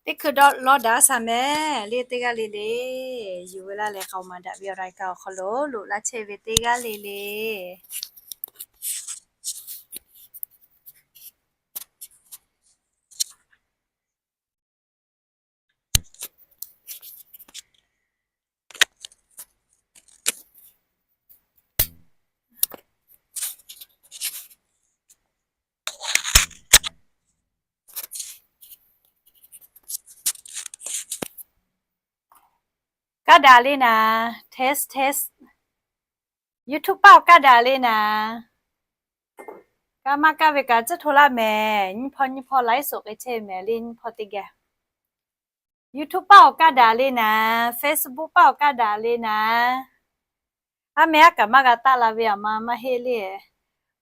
Teˇ hkui dawˇ lawˇ daꞈ shaˍ mehˍ le, teˇ g'aˇ le le. Yuˬ ve laˇ leh k'aoˍ maˍ daꞈ ve awˬ laiˍ kaꞈ awˬ hk'aw lo loꞈ laˇ chehˇ ve teˇ g'aˇ le le. Kaˇ daꞈ le naˍ, test test. YouTube paˆ awˬ kaˇ daꞈ le naˍ. Kaˇ maˇ kaˇ ve kaꞈ tcuhˇ hto laˇ mehˍ. Nyiˇ hpawˇ nyiˇ hpawˇ laiˉ soˍ k'ai chehˇ mehˍ le, nyiˇ hpawˇ teˇ geh. YouTube paˆ awˬ kaˇ daꞈ le naˍ, Facebook paˆ awˬ kaˇ daꞈ le naˍ. Aˉ meh aˉ kaꞈ maˇ g'a taˆ la ve aˬ ma maˇ heˆ le.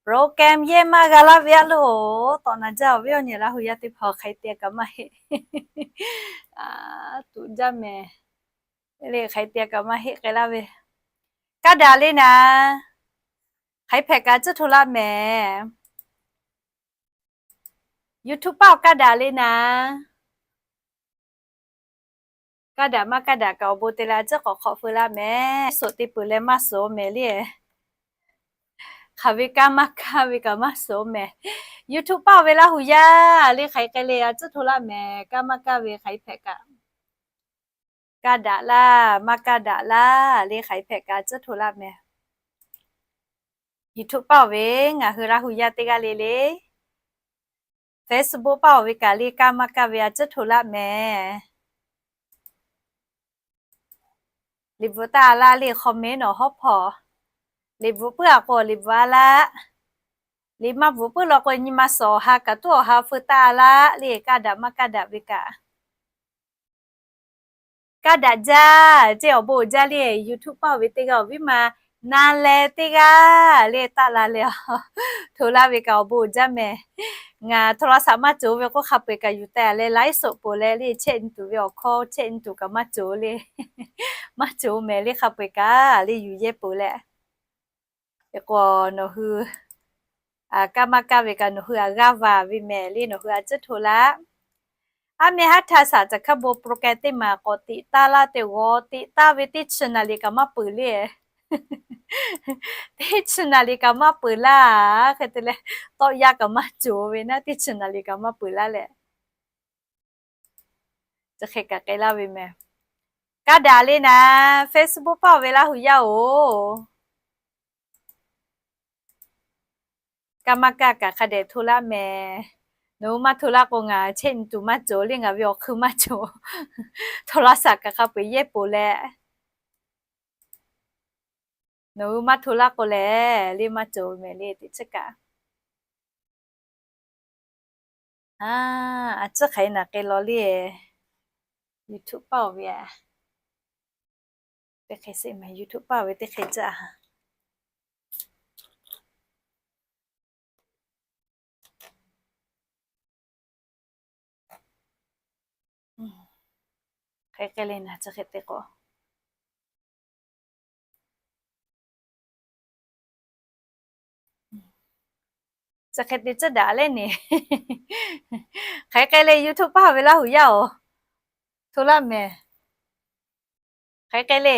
Program yehˇ maˇ g'a laˇ ve aˉ loˬ, tawꞈ na jaˇ awˬ viˉ awˬ nyi Laˇ hu yaˇ teˇ hpaˍ hk'aˬ hk'e te kaꞈ maˇ heˆ. Tuꞈ jaˇ mehˍ. Le hk'aˬ hk'e te kaꞈ maˇ heˆ k'ai laˇ ve. Kaˇ daꞈ le naˍ. Hk'aˬ hpehꞈ kaꞈ tcuhˇ hto laˇ mehˍ. YouTube paˆ awˬ kaˇ daꞈ le naˍ. Kaˇ daꞈ maˇ kaˇ daꞈ kaꞈ awˬ bon te leh a tcuhˉ k'awꞈ hk'awꞈ feu laˇ mehˍ. Suhˍ te peuˬ leh maˇ suhˍ mehˍ le. Hk'aˬ ve kaˇ maˇ kaˇ ve kaꞈ maˇ suhˍ mehˍ. YouTube paˆ ve Laˇ hu yaˇ le hk'aˬ hk'e le a tcuhˉ hto laˇ mehˍ. Kaˇ maˇ kaˇ ve hk'aˬ hpehꞈ kaꞈ, kaˇ daꞈ laˇ maˇ kaˇ daꞈ laˇ le hk'aˬ hpehꞈ kaꞈ a tcuhˉ hto laˇ mehˍ. YouTube paˆ ve ngaˬ hui Laˇ hu yaˇ teˇ g'aˇ le le. Facebook paˆ ve kaꞈ le kaˇ maˇ kaˇ ve a tcuhˉ hto laˇ mehˍ. Liꞈ bvuhꞈ taˇ a laˇ le comment nawˬ hawˉ hpawˇ. Liꞈ bvuhꞈ puiˉ a k'o liꞈ bvuhꞈ a laˇ. Liꞈ maˇ bvuhꞈ puiˉ law k'o nyi ma suhˍ awˬ ha kaꞈ tuˉ awˬ ha feu taˇ a laˇ le, kaˇ daꞈ maˇ kaˇ daꞈ ve kaꞈ. Kaˇ daꞈ jaˇ ceˇ awˬ bon uiˍ jaˇ le. YouTube paˆ ve teˇ g'aˇ awˬ viˉ ma na leh teˇ g'aˇ le taˆ la leh, hto laˇ ve kaꞈ awˬ bon uiˍ jaˇ mehˍ. Ngaˬ โทรศัพท์ maˇ cawˬ ve k'o hk'a peu-eˬ kaꞈ yuˬ teh leh laiˉ soꞈ poˬ leh le chehˇ nyi tuˬ ve awˬ hkawˇ chehˇ nyi tuˬ kaꞈ maˇ cawˬ le. Maˇ cawˬ mehˍ le hk'a peu-eˬ kaꞈ le yuˬ yehˇ peuˬ leh. K'o nawˬ hui kaˇ maˇ kaˇ ve kaꞈ nawˬ hui a g'aˇ va ve mehˍ le nawˬ hui a tcuhˉ hto laˇ. Aˉ meh haˉ htaˇ shaˍ caˬ hkaˇ bon program teˇ maˬ k'awꞈ teꞈ taˇ laˇ te g'aw teꞈ taˇ ve teˇ chi naˍ riˍ kaꞈ maˇ peuˬ le. Teˇ chi naˍ riˍ kaꞈ maˇ peuˬ laˇ. Hk'e te leh tawˆ yaˇ kaꞈ maˇ cawˬ ve naˉ teˇ chi naˍ riˍ kaꞈ maˇ peuˬ laˇ leh. Chi hk'e kaꞈ k'ai laˇ ve mehˍ. Kaˇ daꞈ le naˍ, Facebook paˆ ve Laˇ hu yaˇ oˬ. Kaˇ maˇ kaˇ kaꞈ hk'a dehꞈ hto laˇ mehˍ. Nawˬ hui maˇ hto laˇ k'o ngaˬ chehˇ nyi tuˬ maˇ cawˬ le, ngaˬ ve awˬ hkui maˇ cawˬ. โทรศัพท์ kaꞈ hk'a peu-eˬ yehˇ poˬ leh. Nawˬ hui maˇ hto laˇ k'o lehˬ le maˇ cawˬ mehˍ le teˇ chi kaꞈ. A tcuhˉ hk'aˬ hk'e naˬ k'ai law le. YouTube paˆ ve a. Teˇ hk'e sheˍ mehˍ, YouTube paˆ ve teˇ hk'e jaˇ. Hk'e k'ai le naˬ chi hk'e te k'o. Chi hk'e te tcuhˉ daꞈ leh neˬ. Hk'e k'ai le YouTube paˆ ve Laˇ hu yaˇ oˬ. Hto laˇ mehˍ. Hk'e k'ai le.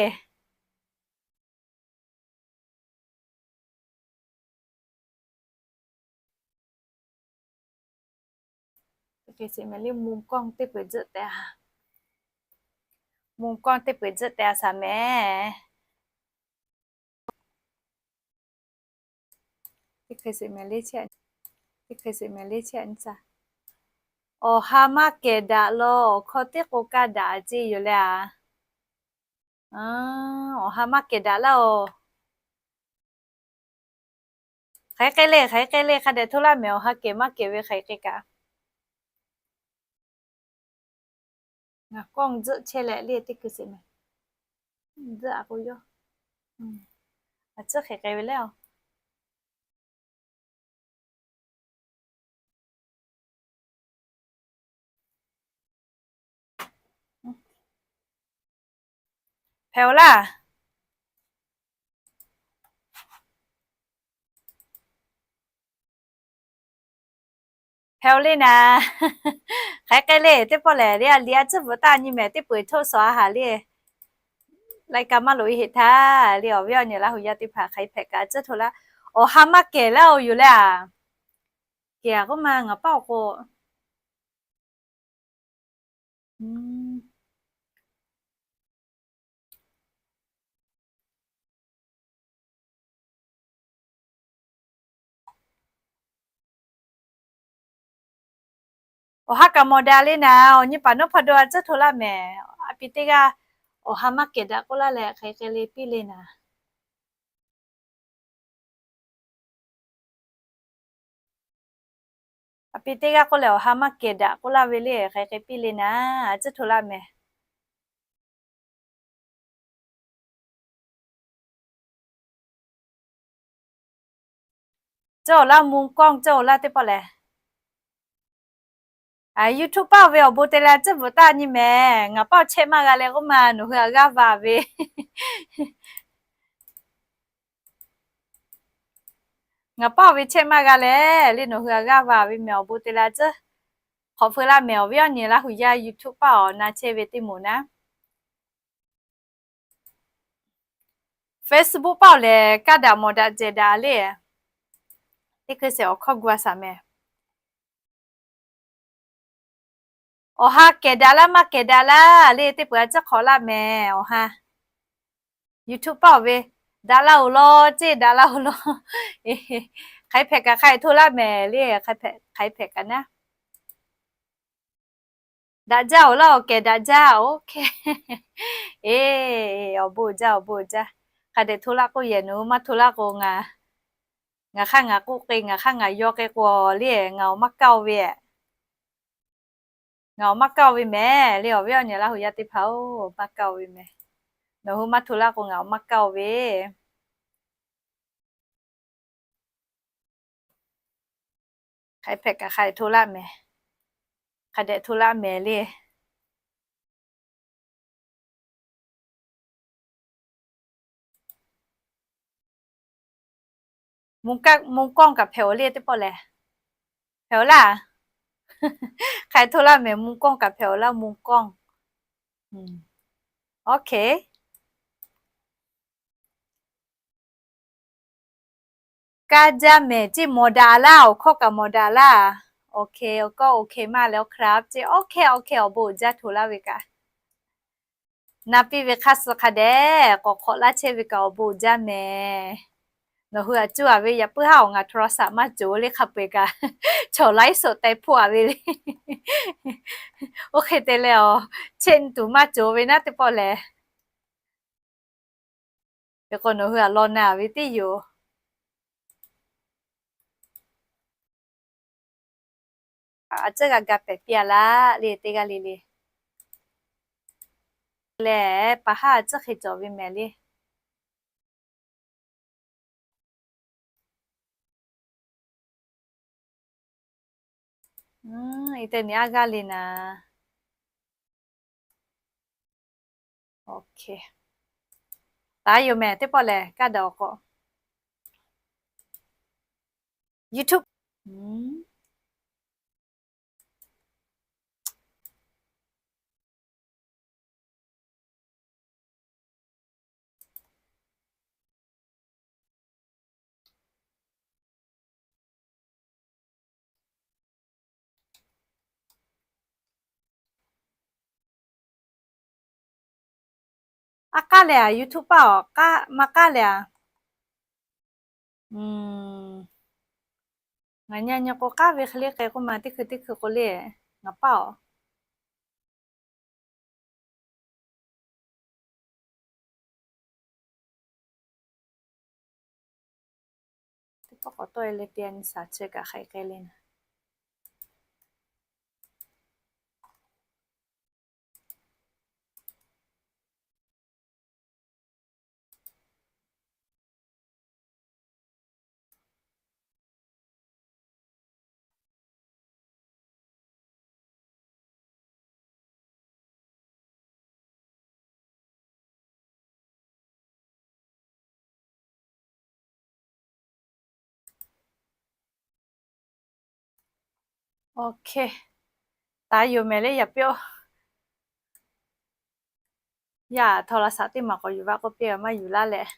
Teˇ hk'e sheˍ mehˍ le มุมกล้อง teˇ peu-eˬ tzuhˆ teh a. มุมกล้อง teˇ peu-eˬ tzuhˆ teh a shaˍ mehˍ. Teˇ hk'e sheˍ mehˍ le chehˇ, teˇ hk'e sheˍ mehˍ le chehˇ nyi shaˍ. Awˬ ha maˇ kehˬ daꞈ law, awˬ hkawˇ teˇ k'o kaˇ daꞈ ceˇ yoˬ leh a. Awˬ ha maˇ kehˬ daꞈ laˇ oˬ. Hk'aˬ hk'e k'ai le, hk'aˬ hk'e k'ai le, hk'a dehꞈ hto laˇ mehˍ, awˬ ha kehˬ maˇ kehˬ ve hk'aˬ hk'e k'ai kaꞈ. Ngaˬ กล้อง tzuhˆ chehˇ leh le teˇ hkui sheˍ mehˍ. Tzuhˆ a k'o yawˇ. A tcuhˉ hk'e k'ai ve le a. Hpehꞈ-oˬ laˇ. Hpehꞈ-oˬ le naˍ. Hk'aˬ hk'e le teˇ pawˆ lehˬ, le a liꞈ a tcuhˉ bvuhꞈ taˇ nyi mehˍ, teˇ peu-eˬ htoˆ shawˍ a haˍ le. Lai ka maˇ loꞈ-e heˆ htaˇ le, awˬ viˉ awˬ nyi Laˇ huˍ yaˇ teˇ hpaˍ hk'aˬ hk'e hpehꞈ kaꞈ tcuhˉ htoꞈ laˇ. Awˬ ha maˇ kehˬ laˇ-oˬ yoˬ le a. Kehˬ a k'oˆ ma ngaˬ paˆ awˬ k'o Awˬ ha kaꞈ mawˬ daꞈ le naˍ, awˬ nyi paˍ nawˉ hpaw do a tcuhˉ htoꞈ laˇ mehˍ. A pi teˇ g'aˇ awˬ ha maˇ kehˬ daꞈ k'oˆ laˇ leh hk'aˬ hk'e le piˇ le naˍ. A pi teˇ g'aˇ k'oˆ leh awˬ ha maˇ kehˬ daꞈ k'oˆ laˇ ve le, hk'aˬ hk'e piˇ le naˍ, a tcuhˉ htoꞈ laˇ mehˍ. Cawˇ-oˬ laˇ, mvuhˇ kawˇ cawˇ-oˬ laˇ teˇ pawˆ lehˬ. YouTube paˆ-oˬ ve awˬ bon te leh tcuhˉ bvuhꞈ taˇ nyi mehˍ. Ngaˬ paˆ-oˬ chehˇ maˇ g'a leh k'oˆ ma, nawˬ hui a g'aˇ va ve Ngaˬ paˆ-oˬ ve chehˇ maˇ g'a leh le, nawˬ hui a g'aˇ va ve mehˍ. Awˬ bon te leh tcuhˉ hk'awꞈ feu laˇ mehˍ. Awˬ viˉ awˬ nyi Laˇ huˍ yaˇ YouTube paˆ awˬ na chehˇ ve teˇ moˍ naˉ. Facebook paˆ-oˬ lehˬ, kaˇ daꞈ mawˬ daꞈ jehˬ daꞈ le. Teˇ hkui shehˍ awˬ hkawˇ gu a shaˍ mehˍ. Awˬ ha kehˬ daꞈ laˇ maˇ kehˬ daꞈ laˇ le, teˇ peuˬ a tcuhˉ hk'awꞈ laˇ mehˍ. Awˬ ha YouTube paˆ-oˬ ve daꞈ laˇ-oˬ law, ceˇ daꞈ laˇ-oˬ law. Hk'aˬ hk'e hpehꞈ kaꞈ hk'a htoꞈ laˇ mehˍ le, hk'aˬ hk'e hpehꞈ kaꞈ naˉ. Daꞈ jaˇ-oˬ laˇ, awˬ kehˬ daꞈ jaˇ-oˬ. Eˬ, awˬ bon jaˇ, awˬ bon jaˇ. Hk'a dehꞈ htoꞈ laˇ k'oˆ yehˬ, nawˬ hui maˇ htoꞈ laˇ k'o ngaˬ, ngaˬ hk'aˇ ngaˬ k'oˆ k'e, ngaˬ hk'aˇ ngaˬ yaw k'e k'o le, ngaˬ awˬ maˇ kaˇ-oˬ ve. Ngaˬ awˬ maˇ kaˇ-oˬ ve mehˍ le, awˬ viˉ awˬ nyi Laˇ huˍ yaˇ teˇ hpaˍ-oˬ, maˇ kaˇ-oˬ ve mehˍ. Nawˬ hui maˇ htoꞈ laˇ k'o ngaˬ awˬ maˇ kaˇ-oˬ ve. Hk'aˬ hk'e hpehꞈ kaꞈ hk'a dehꞈ htoꞈ laˇ mehˍ. Hk'a dehꞈ htoꞈ laˇ mehˍ le. Mvuhˇ kawˇ kaꞈ hpehꞈ-oˬ le teˇ pawˆ lehˬ. Hpehꞈ-oˬ laˇ. Hk'a dehꞈ htoꞈ laˇ mehˍ, mvuhˇ kawˇ kaꞈ hpehꞈ-oˬ laˇ, mvuhˇ kawˇ. Okay. Kaˇ jaˇ mehˍ ceˇ, mawˬ daꞈ laˇ, awˬ hkawˇ kaꞈ mawˬ daꞈ laˇ. Okay, awˬ kawˇ okay maˇ leh, awˬ hk'aˇ ceˇ, okay, okay, awˬ bon jaˇ htoꞈ laˇ ve kaꞈ. Na piˇ ve hk'aˇ suh hk'a dehꞈ k'awꞈ hk'awꞈ laˇ chehˇ ve kaꞈ awˬ bon jaˇ mehˍ. Nawˬ hui a cuˇ a ve yaꞈ puiˉ haˉ awˬ ngaˬ โทรศัพท์ maˇ cawˬ le hk'a peu-eˬ kaꞈ, chaw laiˉ suhˍ teh hpoˆ a ve le. Oˇ hk'e te leh, awˬ chehˇ tuˬ maˇ cawˬ ve naˉ teˇ pawˆ lehˬ. Hk'e k'o nawˬ hui a law na ve teˇ yoˬ. A tcuhˉ g'a ga pehˍ piˇ a laˇ le, teˇ g'aˇ le le. Lehˬ, pa haˉ a tcuhˉ hk'e cawˬ ve mehˍ le. Internet aˉ g'aˇ le naˍ. Okay. Taˍ yoˬ mehˍ teˇ pawˆ lehˬ, kaˇ daꞈ awˬ k'o. YouTube. A k'aˉ leh a, YouTube paˆ awˬ k'aˉ maˇ k'aˉ leh a. Ngaˬ nyi nyi k'o k'aˉ ve hk'e le k'ai k'oˆ ma, teˇ hkui teˇ hkui k'o le, ngaˬ paˆ awˬ Teˇ pawˆ k'awꞈ tawˆ e leh te a nyi shaˍ chehˇ kaꞈ hk'aˬ hk'e le naˍ. Ok, taˍ yoˬ mehˍ le yaꞈ piˇ-oˆ. Yaˇ โทรศัพท์ teˇ maˬ k'awꞈ yuˬ vaˇ k'oˆ piˇ maˇ yuˬ laˇ leh.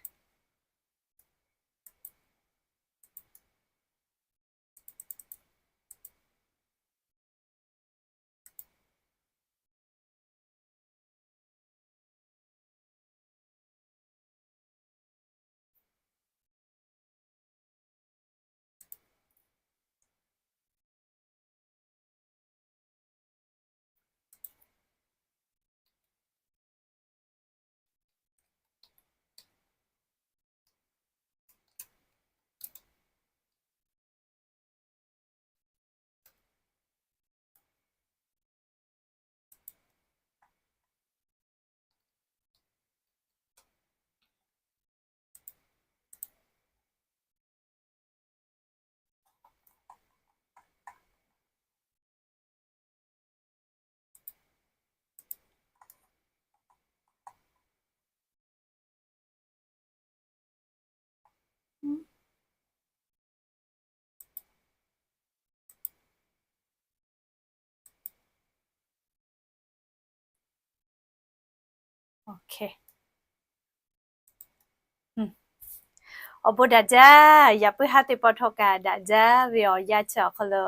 Awˬ bon daꞈ jaˇ. Yaꞈ puiˉ haˉ teˇ pawˆ htawˇ kaꞈ daꞈ jaˇ ve awˬ yanˇ chi awˬ hk'aw lo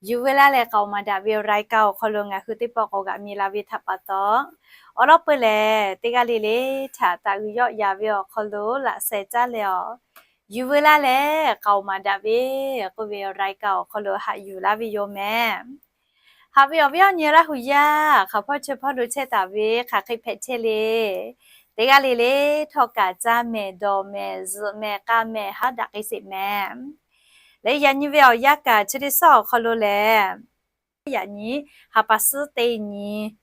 yuˬ veu laˇ leh k'aoˍ maˍ daꞈ ve รายการ awˬ hk'aw lo ngaˬ hui teˇ pawˆ k'awꞈ g'aꞈ mi la ve htaꞈ pa taw, awˉ lawˉ peuˬ lehˬ teˇ g'aˇ le le htaꞈ taˍ uiˍ yawˆ yaˍ ve awˬ hk'aw lo laꞈ sheh caˉ leh awˬ, yuˬ veu laˇ leh k'aoˍ maˍ daꞈ ve k'oˆ ve รายการ awˬ hk'aw lo haꞈ yuˬ laˇ ve yoˬ mehˍ. Haꞈ ve awˬ viˉ awˬ nyi Laˇ huˍ yaˇ hk'aˬ hpawˇ chi hpawˇ lo chehˇ taˍ ve hk'aˬ hk'e hpehꞈ chehˇ le. Teˇ g'aˇ le le htawˇ kaꞈ caˇ mehˍ, dawˬ mehˍ, zuhꞈ mehˍ, k'a mehˍ, haˉ daꞈ k'ai sheˍ mehˍ. Leh yaꞈ nyi ve awˬ yanˇ kaꞈ chi teˇ suhˉ awˬ hk'aw lo lehˬ, yaꞈ nyi ha pa suhˉ teˇ nyi,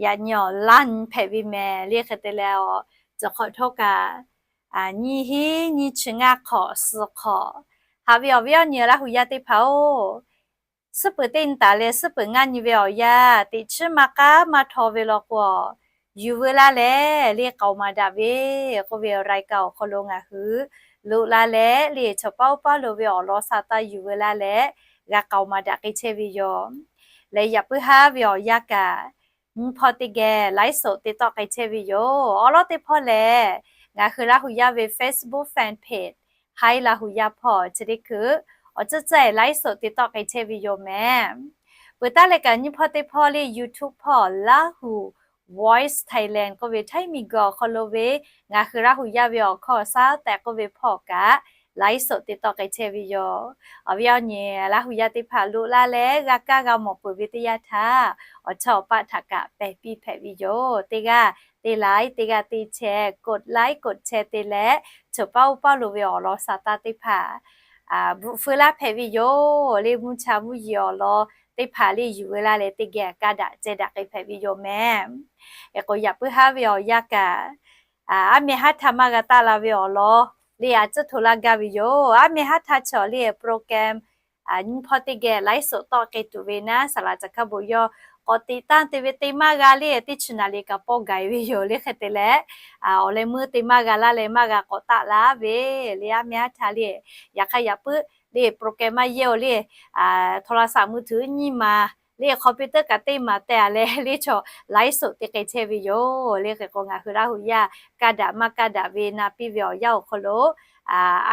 yaꞈ nyi awˬ laˇ nyi hpehꞈ ve mehˍ le. Hk'e te leh awˬ, tcuh hk'awꞈ htawˇ kaꞈ nyiˇ hinˉ nyiˇ chi ngaˇ hk'awꞈ suh hk'awꞈ. Haꞈ ve awˬ viˉ awˬ nyi Laˇ huˍ yaˇ teˇ hpaˍ-oˬ, suhˉ peuˬ teˇ nyi taˍ leh suhˉ peuˬ ngaˇ nyi ve awˬ yanˇ teꞈ chiˉ maˇ k'aˉ maˇ htaw ve law k'o, yuˬ veu laˇ leh le k'aoˍ maˍ daꞈ ve k'oˆ ve รายการ awˬ hk'aw lo ngaˬ hui loꞈ la leh le chaw paˉ oˇ paˉ lo ve awˬ lawn sha taˇ yuˬ veu laˇ leh g'a k'aoˍ maˍ daꞈ k'ai chehˇ ve yoˬ. Leh yaꞈ puiˉ haˉ ve awˬ yanˇ kaꞈ nyiˇ hpawˇ teˇ geh ไลฟ์สด te tawˆ k'ai chehˇ ve yoˬ. Awˉ lawˉ teˇ hpawˇ lehˬ, ngaˬ hui Laˇ huˍ yaˇ ve Facebook fan page Hi Laˇ huˍ yaˇ hpawˇ chi teˇ hkui awˬ tcuhˉ tcuhˉ ไลฟ์สด te tawˆ k'ai chehˇ ve yoˬ mehˍ. Peuˬ taˉ leh kaꞈ nyiˇ hpawˇ teˇ hpawˇ le YouTube hpawˇ Laˇ huˍ Voice Thailand k'oˆ ve Htaiˇ miˬguiˬ awˬ hk'aw lo ve ngaˬ hui Laˇ huˍ yaˇ ve awˬ hkawˇ sha tehꞈ k'oˆ ve hpawˇ kaꞈ ไลฟ์สด te tawˆ k'ai chehˇ ve yoˬ. Awˬ viˉ awˬ nyi Laˇ huˍ yaˇ teˇ hpaˍ loꞈ la leh g'a kaˇ g'a mawˬ peuˬ ve teˇ yanˇ htaˇ, awˬ chawˇ awˬ paˆ htaꞈ kaꞈ pehˬ piˇ hpehꞈ ve yoˬ. Teˇ g'aˇ te laiˉ, teˇ g'aˇ te chehˇ, กดไลค์ กดแชร์ te leh, chaw paˉ oˇ paˉ lo ve awˬ lawn sha taˇ teˇ hpaˍ bvuhꞈ feu laˇ hpehꞈ ve yoˬ. Le mvuhˇ cha mvuhˇ yeˬ awˬ lawn teˇ hpaˍ le yuˬ veu laˇ leh teˇ geh kaˇ daꞈ ceh daꞈ k'ai hpehꞈ ve yoˬ mehˍ. Eˬ k'o yaꞈ puiˉ haˉ ve awˬ yanˇ kaꞈ, aˉ meh haˉ htaˇ maˇ g'a taˆ la ve awˬ lawn le a tcuhˉ hto laˇ gaˇ ve yoˬ. Aˉ meh haˉ htaˇ chaw le program nyiˇ hpawˇ teˇ geh ไลฟ์สด tawˆ k'ai tuˬ ve naˉ saˍ laˍ caˬ hkaˇ bon yawˇ k'awꞈ te tanˇ te ve te maˇ g'a le teˇ chi naˍ liˍ kaꞈ pawˆ gaˬ ve yoˬ. Le hk'e te leh, awˬ leh meuˇ te maˇ g'a laˇ leh maˇ g'a k'awꞈ taˆ laˇ ve le aˉ meh haˉ htaˇ le, yaꞈ hk'aˇ yaꞈ puiˉ le program maˇ yehˇ-oˬ le, โทรศัพท์มือถือ nyiˇ maˍ le computer kaꞈ teˇ maˍ tehꞈ leh le chaw ไลฟ์สด te k'ai chehˇ ve yoˬ. Le hk'e k'o ngaˬ hui Laˇ huˍ yaˇ kaˇ daꞈ maˇ kaˇ daꞈ ve na piˇ ve awˬ yanˇ awˬ hk'aw lo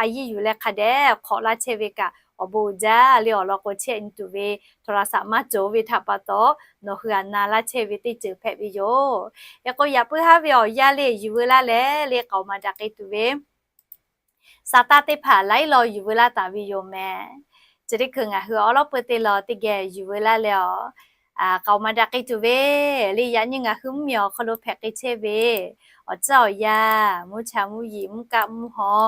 a yiˇ yuˬ leh hk'a dehꞈ hk'awꞈ laˇ chehˇ ve kaꞈ awˬ bon uiˍ jaˇ le awˬ lawn k'o chehˇ nyi tuˬ ve โทรศัพท์ maˇ cawˬ ve htaꞈ pa taw nawˬ hui a na laˇ chehˇ ve teˇ ceuˬ hpehꞈ ve yoˬ. Eˬ k'o yaꞈ puiˉ haˉ ve awˬ yanˇ le yuˬ veu laˇ leh le k'aoˍ maˍ daꞈ k'ai tuˬ ve sa taˇ teˇ hpaˍ laiˉ law yuˬ veu laˇ taˍ ve yoˬ mehˍ. Chi teˇ hkui ngaˬ hui awˉ lawˉ peuˬ teˇ law teˇ geh yuˬ veu laˇ leh awˬ, k'aoˍ maˍ daꞈ k'ai tuˬ ve le yaꞈ nyi ngaˬ hui mvuhˇmiˬ awˬ hk'aw lo hpehꞈ k'ai chehˇ ve awˬ tcuhˉ awˬ yanˇ, mvuhˇ cha mvuhˇ yeˬ, mvuhˇ kaˆ mvuhˇ haw,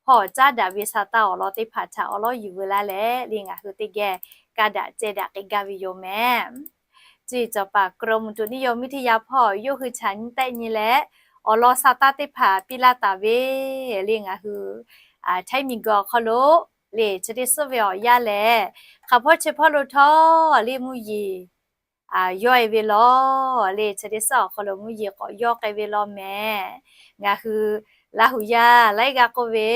hpawˇ caˉ daꞈ ve sa taˇ awˬ lawn teˇ hpaˍ htaꞈ awˉ lawˉ yuˬ veu laˇ leh le ngaˬ hui teˇ geh kaˇ daꞈ ceh daꞈ k'ai gaˇ ve yoˬ mehˍ. Chi cawˬ paˍ กรมอุตุนิยมวิทยา hpawˇ yawˇ hui chaꞈ nyi tehˆ nyi leh awˬ lawn sa taˇ teˇ hpaˍ piˇ laˇ taˍ ve le ngaˬ hui Htaiˇ miˬguiˬ awˬ hk'aw lo le chi teˇ suhˉ ve awˬ yanˇ lehˬ, hk'aˬ hpawˇ chi hpawˇ lo htawˇ le mvuhˇ yeˬ yawˇ e ve law le chi teˇ suhˉ awˬ hk'aw lo mvuhˇ yeˬ k'awꞈ yawˇ k'ai ve law mehˍ. Ngaˬ hui Laˇ huˍ yaˇ laiˉ g'aˇ k'oˆ ve,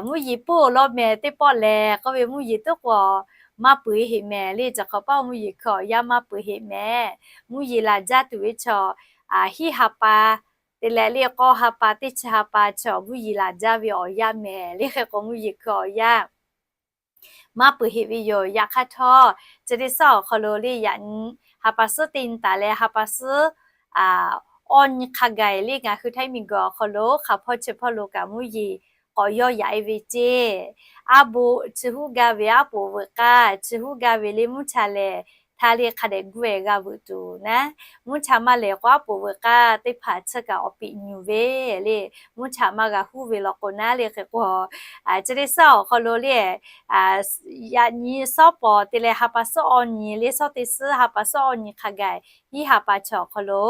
mvuhˇ yeˬ puiˉ-oˬ law mehˍ teˇ pawˆ lehˬ k'oˆ ve mvuhˇ yeˬ tuˉ k'awꞈ maˇ peuˬ heˆ mehˍ le. Chi hk'awꞈ paˆ mvuhˇ yeˬ hkui awˬ yanˇ maˇ peuˬ heˆ mehˍ. Mvuhˇ yeˬ laˬ jaˇ tuˬ ve chaw, hiˉ ha pa te leh le k'awˇ ha pa teˇ chi ha pa chaw mvuhˇ yeˬ laˬ jaˇ ve awˬ yanˇ mehˍ le. Hk'e k'o mvuhˇ yeˬ hkui awˬ yanˇ maˇ peuˬ heˆ ve yoˬ. Yaꞈ hk'aˇ htawˇ, chi teˇ suhˉ awˬ hk'aw lo le yaꞈ nyi ha pa suhˉ teˇ nyi taˍ leh ha pa suhˉ awˇ nyi hk'a gaˬ le ngaˬ hui Htaiˇ miˬguiˬ awˬ hk'aw lo hk'aˬ hpawˇ chi hpawˇ lo kaꞈ mvuhˇ yeˬ k'awꞈ yawˇ yaꞈ e ve ceˇ. Aˉ boˆ chi huˉ gaˇ ve aˉ poꞈ veuꞈ k'aˇ chi huˉ gaˇ ve le mvuhˇ cha lehˬ, htaˇ le hk'a dehꞈ guˇ e g'a veuꞈ tuˬ naˉ, mvuhˇ cha maˇ lehˬ k'o aˉ poꞈ veuꞈ k'aˇ teˇ hpaˍ chi kaꞈ awˬ piꞈ nyuˬ ve le, mvuhˇ cha maˇ g'a huˉ ve law k'o naˉ le. Hk'e k'o, chi teˇ suhˉ awˬ hk'aw lo le yaꞈ nyi suhˉ pawˍ te leh ha pa suhˉ awˇ nyi le suhˉ teˇ suhˉ ha pa suhˉ awˇ nyi hk'a gaˬ hiˉ ha pa chi awˬ hk'aw lo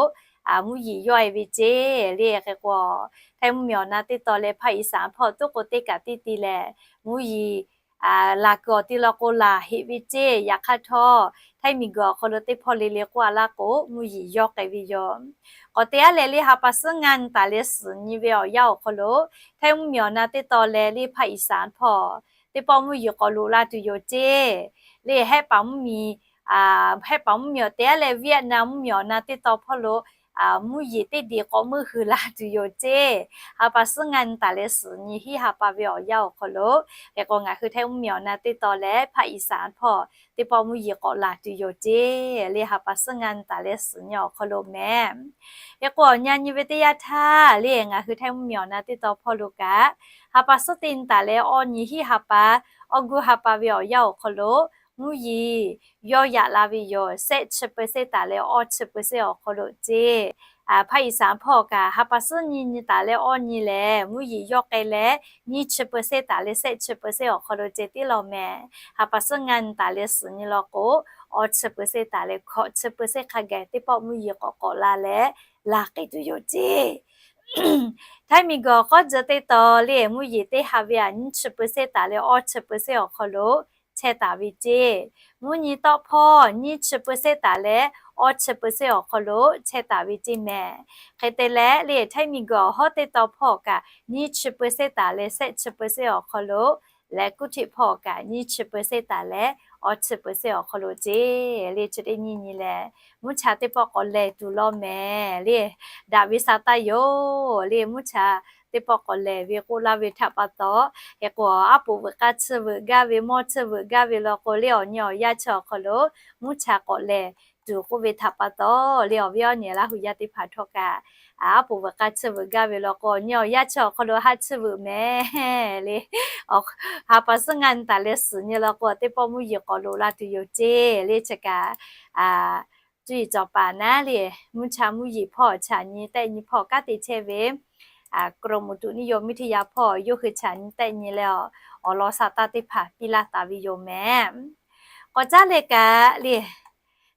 mvuhˇ yeˬ yawˇ e ve ceˇ le. Hk'e k'o, Htaiˇ mvuhˇmiˬ awˬ na teˇ tawn leh ภาคอีสาน hpawˇ tuˉ k'o teˇ kaꞈ teˇ ti lehˬ mvuhˇ yeˬ laˬ kuiˬ awˬ ti law k'o laˬ heˆ ve ceˇ. Yaꞈ hk'aˇ htawˇ, Htaiˇ miˬguiˬ awˬ hk'aw lo teˇ hpawˇ le le k'oˆ a laˇ k'o mvuhˇ yeˬ yawˇ k'ai ve yoˬ. K'awꞈ te aˉ leh le ha pa suhˉ ngaˇ nyi taˍ leh suhˍ nyi ve awˬ yanˇ awˬ hk'aw lo, Htaiˇ mvuhˇmiˬ awˬ na teˇ tawn leh le ภาคอีสาน hpawˇ teˇ pawˆ mvuhˇ yeˬ k'awꞈ loꞈ la tuˬ yoˬ ceˇ. Le Hehˆ paˍ mvuhˇmiˬ, Hehˆ paˍ mvuhˇmiˬ awˬ te aˉ leh Vietnam mvuhˇmiˬ awˬ na teˇ tawn hpawˇ lo mvuhˇ yeˬ teˇ diˬ k'awꞈ meuˇ hui la tuˬ yoˬ ceˇ. Ha pa suhˉ ngaˇ nyi taˍ leh suhˍ nyi hiˉ ha pa ve awˬ yanˇ awˬ hk'aw lo, hk'e k'o ngaˬ hui Htaiˇ mvuhˇmiˬ awˬ na teˇ tawn leh ภาคอีสาน hpawˇ teˇ pawˆ mvuhˇ yeˬ k'awꞈ laˬ tuˬ yoˬ ceˇ. Le ha pa suhˉ ngaˇ nyi taˍ leh suhˍ nyi awˬ hk'aw lo mehˍ. Hk'e k'o awˬ nyi nyi ve teˇ yanˇ htaˇ le ngaˬ hui Htaiˇ mvuhˇmiˬ awˬ na teˇ tawn hpawˇ lo kaꞈ, ha pa suhˉ teˇ nyi taˍ leh awˇ nyi hiˉ ha pa, awˇ guˇ ha pa ve awˬ yanˇ awˬ hk'aw lo mvuhˇ yeˬ yawˇ yaꞈ la ve yoˬ. Sehˆ chi เปอร์เซ็นต์ taˍ leh awˇ chi เปอร์เซ็นต์ awˬ hk'aw lo ceˇ. ภาคอีสาน hpawˇ kaꞈ ha pa suhˉ nyi nyi taˍ leh awˇ nyi lehˬ mvuhˇ yeˬ yawˇ k'ai leh nyiˇ chi เปอร์เซ็นต์ taˍ leh sehˆ chi เปอร์เซ็นต์ awˬ hk'aw lo ceˇ tiˉ law mehˍ. Ha pa suhˉ ngaˇ nyi taˍ leh suhˍ nyi law k'o, awˇ chi เปอร์เซ็นต์ taˍ leh hkawꞈ chi เปอร์เซ็นต์ hk'a gaˬ teˇ pawˆ mvuhˇ yeˬ k'awꞈ k'awꞈ la leh laˬ k'ai tuˬ yoˬ ceˇ. Htaiˇ miˬguiˬ awˬ k'awˇ tcuh teˇ tawn le mvuhˇ yeˬ teˇ ha ve aꞈ nyiˇ chi เปอร์เซ็นต์ taˍ leh awˇ chi เปอร์เซ็นต์ awˬ hk'aw lo chehˇ taˍ ve ceˇ. Mvuhˇ nyi tawˆ hpawˇ nyiˇ chi เปอร์เซ็นต์ taˍ leh awˇ chi เปอร์เซ็นต์ awˬ hk'aw lo chehˇ taˍ ve ceˇ mehˍ. Hk'e te leh le Htaiˇ miˬguiˬ awˬ hawˉ teˇ tawn hpawˇ kaꞈ nyiˇ chi เปอร์เซ็นต์ taˍ leh sehˆ chi เปอร์เซ็นต์ awˬ hk'aw lo leh kuˇ hteꞈ hpawˇ kaꞈ nyiˇ chi เปอร์เซ็นต์ taˍ leh awˇ chi เปอร์เซ็นต์ awˬ hk'aw lo ceˇ. Le chi teˇ nyi nyi lehˬ mvuhˇ cha teˇ pawˆ k'awꞈ lehˬ tuˬ law mehˍ le. Daꞈ ve sa taˇ yoˬ le mvuhˇ cha teˇ pawˆ k'awꞈ lehˬ ve k'oˆ laˇ ve htaꞈ pa taw, hk'e k'o aˉ poꞈ veuꞈ k'aˇ chi veuꞈ gaˇ ve mawˇ chi veuꞈ gaˇ ve law k'o le awˬ nyi awˬ yanˇ chi awˬ hk'aw lo mvuhˇ cha k'awꞈ lehˬ tuˬ k'oˆ ve htaꞈ pa taw le awˬ viˉ awˬ nyi Laˇ hu yaˇ teˇ hpaˍ htawˇ kaꞈ, aˉ poꞈ veuꞈ k'aˇ chi veuꞈ gaˇ ve law k'o awˬ nyi awˬ yanˇ chi awˬ hk'aw lo ha chi veuꞈ mehˍ le. Ha pa suhˉ ngaˇ nyi taˍ leh suhˍ nyi law k'o teˇ pawˆ mvuhˇ yeˬ k'awꞈ loꞈ la tuˬ yoˬ ceˇ le chi kaꞈ cuˇ yiˍ cawˬ paˍ naˉ le mvuhˇ cha mvuhˇ yeˬ hpawˇ chaꞈ nyi tehˆ nyi hpawˇ kanˉ te chehˇ ve กรมอุตุนิยมวิทยา hpawˇ yawˇ hui chaꞈ nyi tehˆ nyi leh awˬ lawn sa taˇ teˇ hpaˍ piˇ laˇ taˍ ve yoˬ mehˍ. K'awꞈ caˉ leh kaꞈ le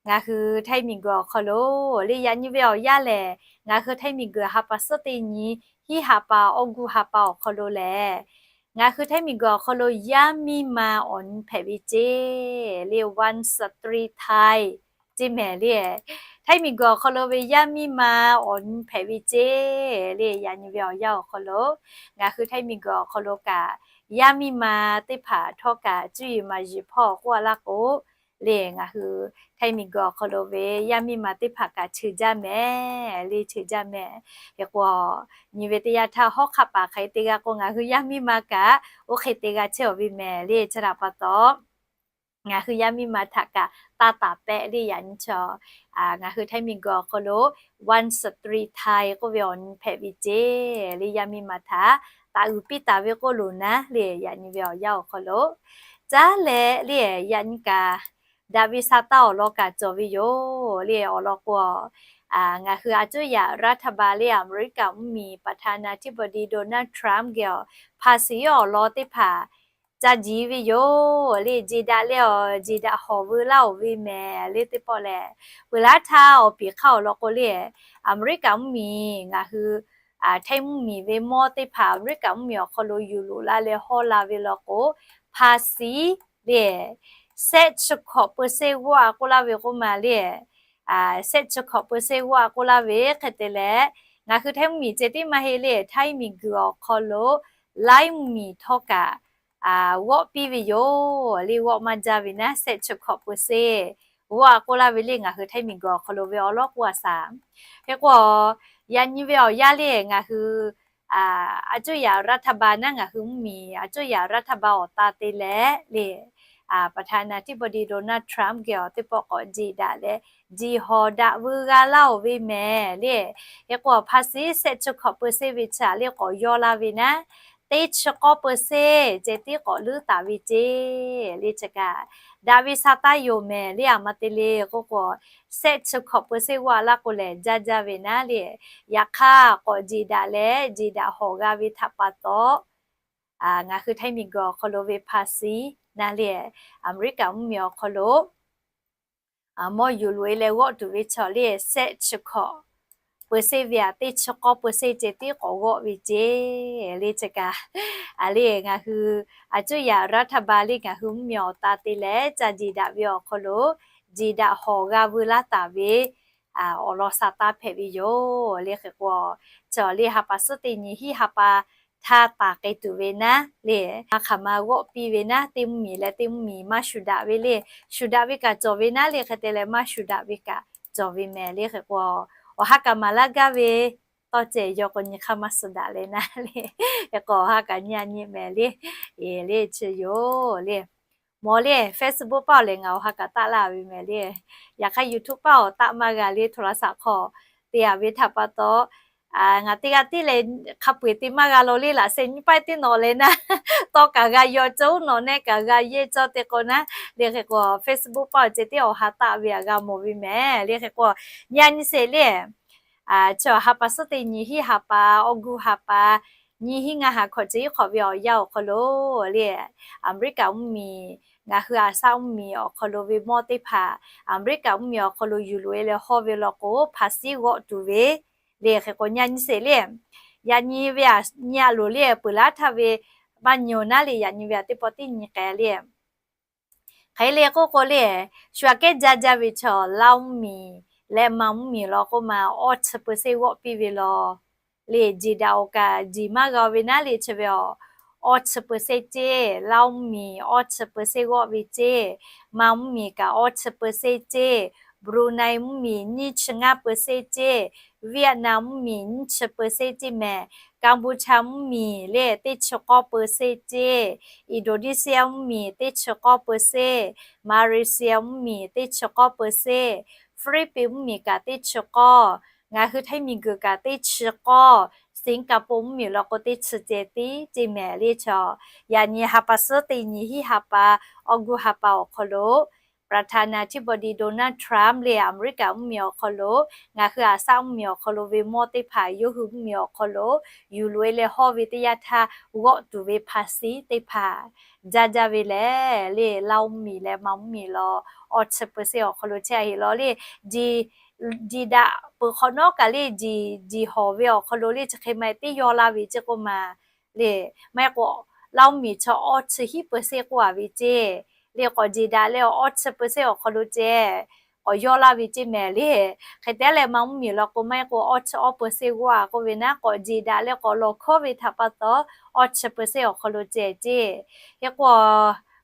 ngaˬ hui Htaiˇ miˬguiˬ awˬ hk'aw lo le yaꞈ nyi ve awˬ yanˇ lehˬ ngaˬ hui Htaiˇ miˬguiˬ ha pa suhˉ teˇ nyi hiˉ ha pa awˇ guˇ ha pa awˬ hk'aw lo lehˬ ngaˬ hui Htaiˇ miˬguiˬ awˬ hk'aw lo yaˇ miˇ ma awˬ nyi hpehꞈ ve ceˇ le one three ไทย ceˇ mehˍ le. Htaiˇ miˬguiˬ awˬ hk'aw lo ve yaˇ miˇ ma awˬ nyi hpehꞈ ve ceˇ le yaꞈ nyi ve awˬ yanˇ awˬ hk'aw lo ngaˬ hui Htaiˇ miˬguiˬ awˬ hk'aw lo kaꞈ yaˇ miˇ ma teˇ hpaˍ htawˇ kaꞈ cuˇ yiˍ maˍ yiˍ hpawˇ k'oˆ a laˇ k'o le ngaˬ hui Htaiˇ miˬguiˬ awˬ hk'aw lo ve yaˇ miˇ ma teˇ hpaˍ kaꞈ cheu jaˇ mehˍ le cheu jaˇ mehˍ. Hk'e k'o nyi ve teˇ yanˇ htaˇ hawˉ hk'aˆ paˍ hk'e te g'a k'o ngaˬ hui yaˇ miˇ ma kaꞈ oˇ hk'e te g'a chehˇ awˬ ve mehˍ le chi htaꞈ pa taw ngaˬ hui yaˇ miˇ ma htaꞈ kaꞈ taˇ taˍ pehˆ le yaꞈ nyi chaw ngaˬ hui Htaiˇ miˬguiˬ awˬ hk'aw lo one three ไทย k'oˆ ve awˬ nyi hpehꞈ ve ceˇ le yaˇ miˇ ma htaꞈ taꞈ uiˍ piˇ taˍ ve k'oˆ loˬ naˉ le yaꞈ nyi ve awˬ yanˇ awˬ hk'aw lo caˉ leh le yaꞈ nyi kaꞈ daꞈ ve sa taˇ awˬ lawn kaꞈ cawˬ ve yoˬ le awˬ lawn k'o ngaˬ hui a cuˇ yaꞈ รัฐบาล le Aˍmeˍriˆkaꞈ mvuhˇmiˬ ประธานาธิบดี Donald Trump geh awˬ ภาษี awˬ lawn teˇ hpaˍ ca jiˍ ve yoˬ le jeˬ daꞈ leh awˬ jeˬ daꞈ hawˍ veu laˇ oˬ ve mehˍ le teˇ pawˆ lehˬ, peuˬ laˇ htaˇ awˬ piˍ hk'aˇ awˬ lawn k'o le Aˍmeˍriˆkaꞈ mvuhˇmiˬ ngaˬ hui Htaiˇ mvuhˇmiˬ ve mawˇ teˇ hpaˍ Aˍmeˍriˆkaꞈ mvuhˇmiˬ awˬ hk'aw lo yuˬ loꞈ la leh hawˇ la ve law k'o ภาษี le sehˆ chi hkawꞈ เปอร์เซ็นต์ g'oˆ a k'oˆ laˇ ve k'oˆ ma le sehˆ chi hkawꞈ เปอร์เซ็นต์ g'oˆ a k'oˆ laˇ ve hk'e te leh, ngaˬ hui Htaiˇ mvuhˇmiˬ ceh tiˉ maˇ heˆ le Htaiˇ miˬguiˬ awˬ hk'aw lo laiˉ mvuhˇmiˬ htawˇ kaꞈ g'awˆ piˇ ve yoˬ le. G'awˆ maˇ jaˇ ve naˉ, sehˆ chi hkawꞈ percent g'awˆ a k'oˆ laˇ ve le. Ngaˬ hui htaiˇ miˬguiˬ awˬ hk'aw lo ve awˬ lawˉ k'oˆ a shaˍ. Hk'e k'o, yaꞈ nyi ve awˬ yanˇ le ngaˬ hui a cuˇ yaꞈ รัฐบาล naˉ, ngaˬ hui mvuhˇmiˬ a cuˇ yaꞈ รัฐบาล awˬ ta te leh le, ประธานาธิบดี Donald Trump geh awˬ teˇ pawˆ k'awꞈ jeˬ daꞈ leh, jeˬ hawˍ daꞈ veu g'a laˇ-oˬ ve mehˍ le. Hk'e k'o, hpa shiˉ sehˆ chi hkawꞈ percent ve chi a le k'awꞈ yawˇ laˇ ve naˉ, teˇ chi k'awˇ percent ceh tiˉ k'awꞈ leuˉ taˍ ve ceˇ le. Chi kaꞈ daꞈ ve sha taˇ yoˬ mehˍ le. A ma te le k'oˆ k'o, sehˆ chi hkawꞈ percent g'awˆ a laˇ k'o lehˬ, jaˇ jaˇ ve naˉ le. Yaꞈ hk'aˇ k'awꞈ jeˬ daꞈ leh jeˬ daꞈ hawˍ g'a ve htaꞈ pa taw, ngaˬ hui htaiˇ miˬguiˬ awˬ hk'aw lo ve hpa shiˉ naˉ le, Aˍmeˍriˆkaˍ mvuhˇmiˬ awˬ hk'aw lo mawˇ yuˬ loꞈ-e leh g'awˆ tuˬ ve chaw le, sehˆ chi hkawꞈ percent ve a teˇ chi k'awˇ percent ceh tiˉ k'awꞈ g'awˆ ve ceˇ le. Chi kaꞈ a le ngaˬ hui a cuˇ yaꞈ รัฐบาล le ngaˬ hui mvuhˇmiˬ awˬ ta te leh ca jeˬ daꞈ ve awˬ hk'aw lo jeˬ daꞈ hawˍ g'a veu laˇ taˍ ve awˬ lawn sha taˇ hpehꞈ ve yoˬ le. Hk'e k'o, chi le ha pa suhˉ teˇ nyi hiˉ ha pa htaˇ taˍ k'ai tuˬ ve naˉ le, a hk'aˬ ma g'awˆ piˇ ve naˉ, teˇ mvuhˇmiˬ leh teˇ mvuhˇmiˬ maˇ shuˍ daꞈ ve le. Shuˍ daꞈ ve kaꞈ cawˬ ve naˉ le, hk'e te leh maˇ shuˍ daꞈ ve kaꞈ cawˬ ve mehˍ le. Hk'e k'o, awˬ ha kaꞈ maˍ laˇ gaˇ ve tawˇ cehˬ yaw k'o nyi hk'aˇ maˇ suˍ daꞈ leh naˉ le. Hk'e k'o awˬ ha kaꞈ nyi a nyi mehˍ le. Eˬ le, chi yoˬ le. Mawˬ le, Facebook paˇ awˬ lehˬ ngaˬ awˬ ha kaꞈ taˆ laˇ ve mehˍ le. Yaꞈ hk'aˇ YouTube paˇ awˬ taˆ maˇ g'a le, โทรศัพท์ hk'aw te a ve htaꞈ pa taw, ngaˬ teˇ g'aˇ tiˉ leh hk'a peu-eˬ te maˇ g'a law le. Laꞈ sheh nyiˇ paiˇ teˇ nawꞈ leh naˉ, tawˇ kaꞈ g'a yaw cawˇ, nawˬ nehˆ kaꞈ g'a yehˇ cawˇ te k'o naˉ le. Hk'e k'o Facebook paˇ awˬ ceh tiˉ awˬ ha taˆ ve a g'a mawˬ ve mehˍ le. Hk'e k'o, nyi a nyi sheˍ le. Chi awˬ ha pa suhˉ teˇ nyi hiˉ ha pa, August ha pa, nyiˇ hinˉ ngaˇ ha hkawꞈ chi hiˉ hk'awꞈ ve awˬ yanˇ awˬ hk'aw lo le, Aˍmeˍriˆkaˍ mvuhˇmiˬ, ngaˬ hui Aˍsaˆ mvuhˇmiˬ awˬ hk'aw lo ve mawˇ teˇ hpaˍ Aˍmeˍriˆkaˍ mvuhˇmiˬ awˬ hk'aw lo yuˬ loꞈ-e leh hawˇ ve law k'o, hpa shiˉ g'awˆ tuˬ ve le. Hk'e k'o, nyi a nyi sheˍ le. Yaꞈ nyi ve a nyi a loˍ le, peuˬ laˉ htaˇ ve maˇ nyi-oˬ naˉ le. Yaꞈ nyi ve a teˇ pawˆ tiˉ nyi k'ai le. Hk'e le k'oˆ k'o le, shu aꞈ kehˉ jaˇ jaˇ ve chaw, Laˇ mvuhˇmiˬ leh Manˬ mvuhˇmiˬ law k'oˆ ma, awˇ chi percent g'awˆ piˇ ve law le. Jeˬ daꞈ-oˬ kaꞈ jeˬ maˇ g'a ve naˉ le. Chi ve awˬ, awˇ chi percent ceˇ, Laˇ mvuhˇmiˬ awˇ chi percent g'awˆ ve ceˇ, Manˬ mvuhˇmiˬ kaꞈ awˇ chi percent ceˇ, Brunei mvuhˇmiˬ nyiˇ chi ngaˇ percent ceˇ, Vietnam mvuhˇmiˬ nyiˇ chi percent ceˇ mehˍ, Cambodia mvuhˇmiˬ le teˇ chi k'awˇ percent ceˇ, Indonesia mvuhˇmiˬ teˇ chi k'awˇ percent, Malaysia mvuhˇmiˬ teˇ chi k'awˇ percent, Philippines mvuhˇmiˬ kaꞈ teˇ chi k'awˇ, ngaˬ hui htaiˇ miˬguiˬ kaꞈ teˇ chi k'awˇ, Singapore mvuhˇmiˬ law k'o teˇ chi ceh tiˉ ceˇ mehˍ le. Chaw, yaꞈ nyi ha pa suhˉ teˇ nyi hiˉ ha pa, August ha pa awˬ hk'aw lo ประธานาธิบดี Donald Trump le Aˍmeˍriˆkaˍ mvuhˇmiˬ awˬ hk'aw lo, ngaˬ hui Aˍsaˆ mvuhˇmiˬ awˬ hk'aw lo ve mawˇ teˇ hpaˍ yawˇ hui mvuhˇmiˬ awˬ hk'aw lo yuˬ loꞈ-e leh hawˇ ve teˇ yanˇ htaˇ g'awˆ tuˬ ve hpa shiˉ teˇ hpaˍ jaˇ jaˇ ve lehˬ le, Laˇ mvuhˇmiˬ leh Manˬ mvuhˇmiˬ law awˇ chi percent awˬ hk'aw lo chehˇ a heˆ law le. Jeˬ daꞈ peuˬ hk'awꞈ nawˉ kaꞈ le, jeˬ jeˬ hawˍ ve awˬ hk'aw lo le chi hk'e ma teˇ yawˇ laˇ ve ceˇ k'oˆ ma le. Maˇ heˆ k'o, Laˇ mvuhˇmiˬ chaw awˇ chi hiˉ percent k'oˆ a ve ceˇ le. K'awꞈ jeˬ daꞈ leh awˇ chi percent awˬ hk'aw lo ceh k'awꞈ yawˇ laˇ ve ceˇ mehˍ le. Hk'e te leh Manˬ mvuhˇmiˬ law k'o maˇ heˆ k'o, awˇ chi awˇ percent g'awˇ a k'oˆ ve naˉ, k'awꞈ jeˬ daꞈ leh k'awꞈ lawˬ hkawˉ ve htaꞈ pa taw, awˇ chi percent awˬ hk'aw lo ceh ceˇ. Hk'e k'o,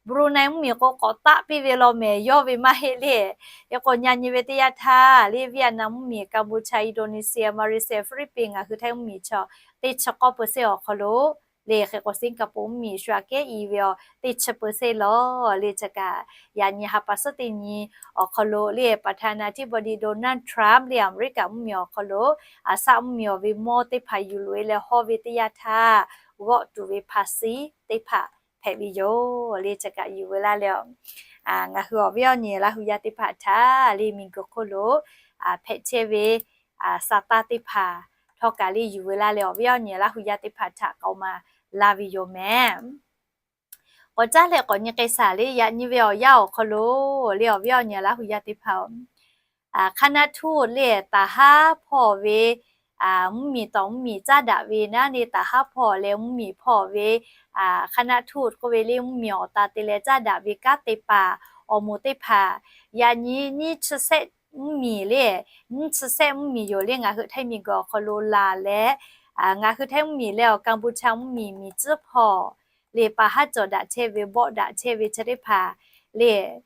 Brunei mvuhˇmiˬ k'o k'awꞈ taˆ piˇ ve law mehˍ, yawˇ ve maˇ heˆ le. Hk'e k'o, nyi a nyi ve teˇ yanˇ htaˇ le, Vietnam mvuhˇmiˬ, Cambodia, Indonesia, Malaysia, Philippines, ngaˬ hui htaiˇ mvuhˇmiˬ chaw teˇ chi k'awˇ percent awˬ hk'aw lo le. Hk'e k'o, Singapore mvuhˇmiˬ shu aꞈ kehˉ i ve awˬ teˇ chi percent law le. Chi kaꞈ yaꞈ nyi ha pa suhˉ teˇ nyi awˬ hk'aw lo le, ประธานาธิบดี Donald Trump le Aˍmeˍriˆkaˍ mvuhˇmiˬ awˬ hk'aw lo Aˍsaˆ mvuhˇmiˬ awˬ ve mawˇ teˇ hpaˍ yuˬ loꞈ-e leh hawˇ ve teˇ yanˇ htaˇ g'awˆ tuˬ ve hpa shiˉ teˇ hpaˍ hpehꞈ ve yoˬ le. Chi kaꞈ yuˬ veu laˇ leh, ngaˬ hui awˬ viˉ awˬ nyi Laˇ hu yaˇ teˇ hpaˍ htaꞈ le miˬguiˬ hk'oˆ lo hpehꞈ chehˇ ve sha taˇ teˇ hpaˍ htawˇ kaꞈ le yuˬ veu laˇ leh, awˬ viˉ awˬ nyi Laˇ hu yaˇ teˇ hpaˍ htaꞈ k'aoˍ maˍ laˇ ve yoˬ mehˍ. K'awꞈ caˉ leh k'awꞈ nyi k'ai shaˍ le. Yaꞈ nyi ve awˬ yanˇ awˬ hk'aw lo le, awˬ viˉ awˬ nyi Laˇ hu yaˇ teˇ hpaˍ-oˬ, คณะทูต le taˍ haˉ hpawˇ ve mvuhˇmiˬ tawˍ mvuhˇmiˬ caˉ daꞈ ve naˉ le, taˍ haˉ hpawˇ leh mvuhˇmiˬ hpawˇ ve คณะทูต k'oˆ ve le mvuhˇmiˬ awˬ ta te leh caˉ daꞈ ve kanˉ te paˍ awˬ moˍ teˇ hpaˍ, yaꞈ nyi nyiˇ chi sehˆ mvuhˇmiˬ le, nyiˇ chi sehˆ mvuhˇmiˬ yoˬ le. Ngaˬ hui htaiˇ miˬguiˬ awˬ hk'aw lo laˬ leh, ngaˬ hui htaiˇ mvuhˇmiˬ leh awˬ Cambodia mvuhˇmiˬ miˬ tcuhˉ hpawˇ le pa haˉ cawˬ daꞈ chehˇ ve, bawˆ daꞈ chehˇ ve chi teˇ hpaˍ le,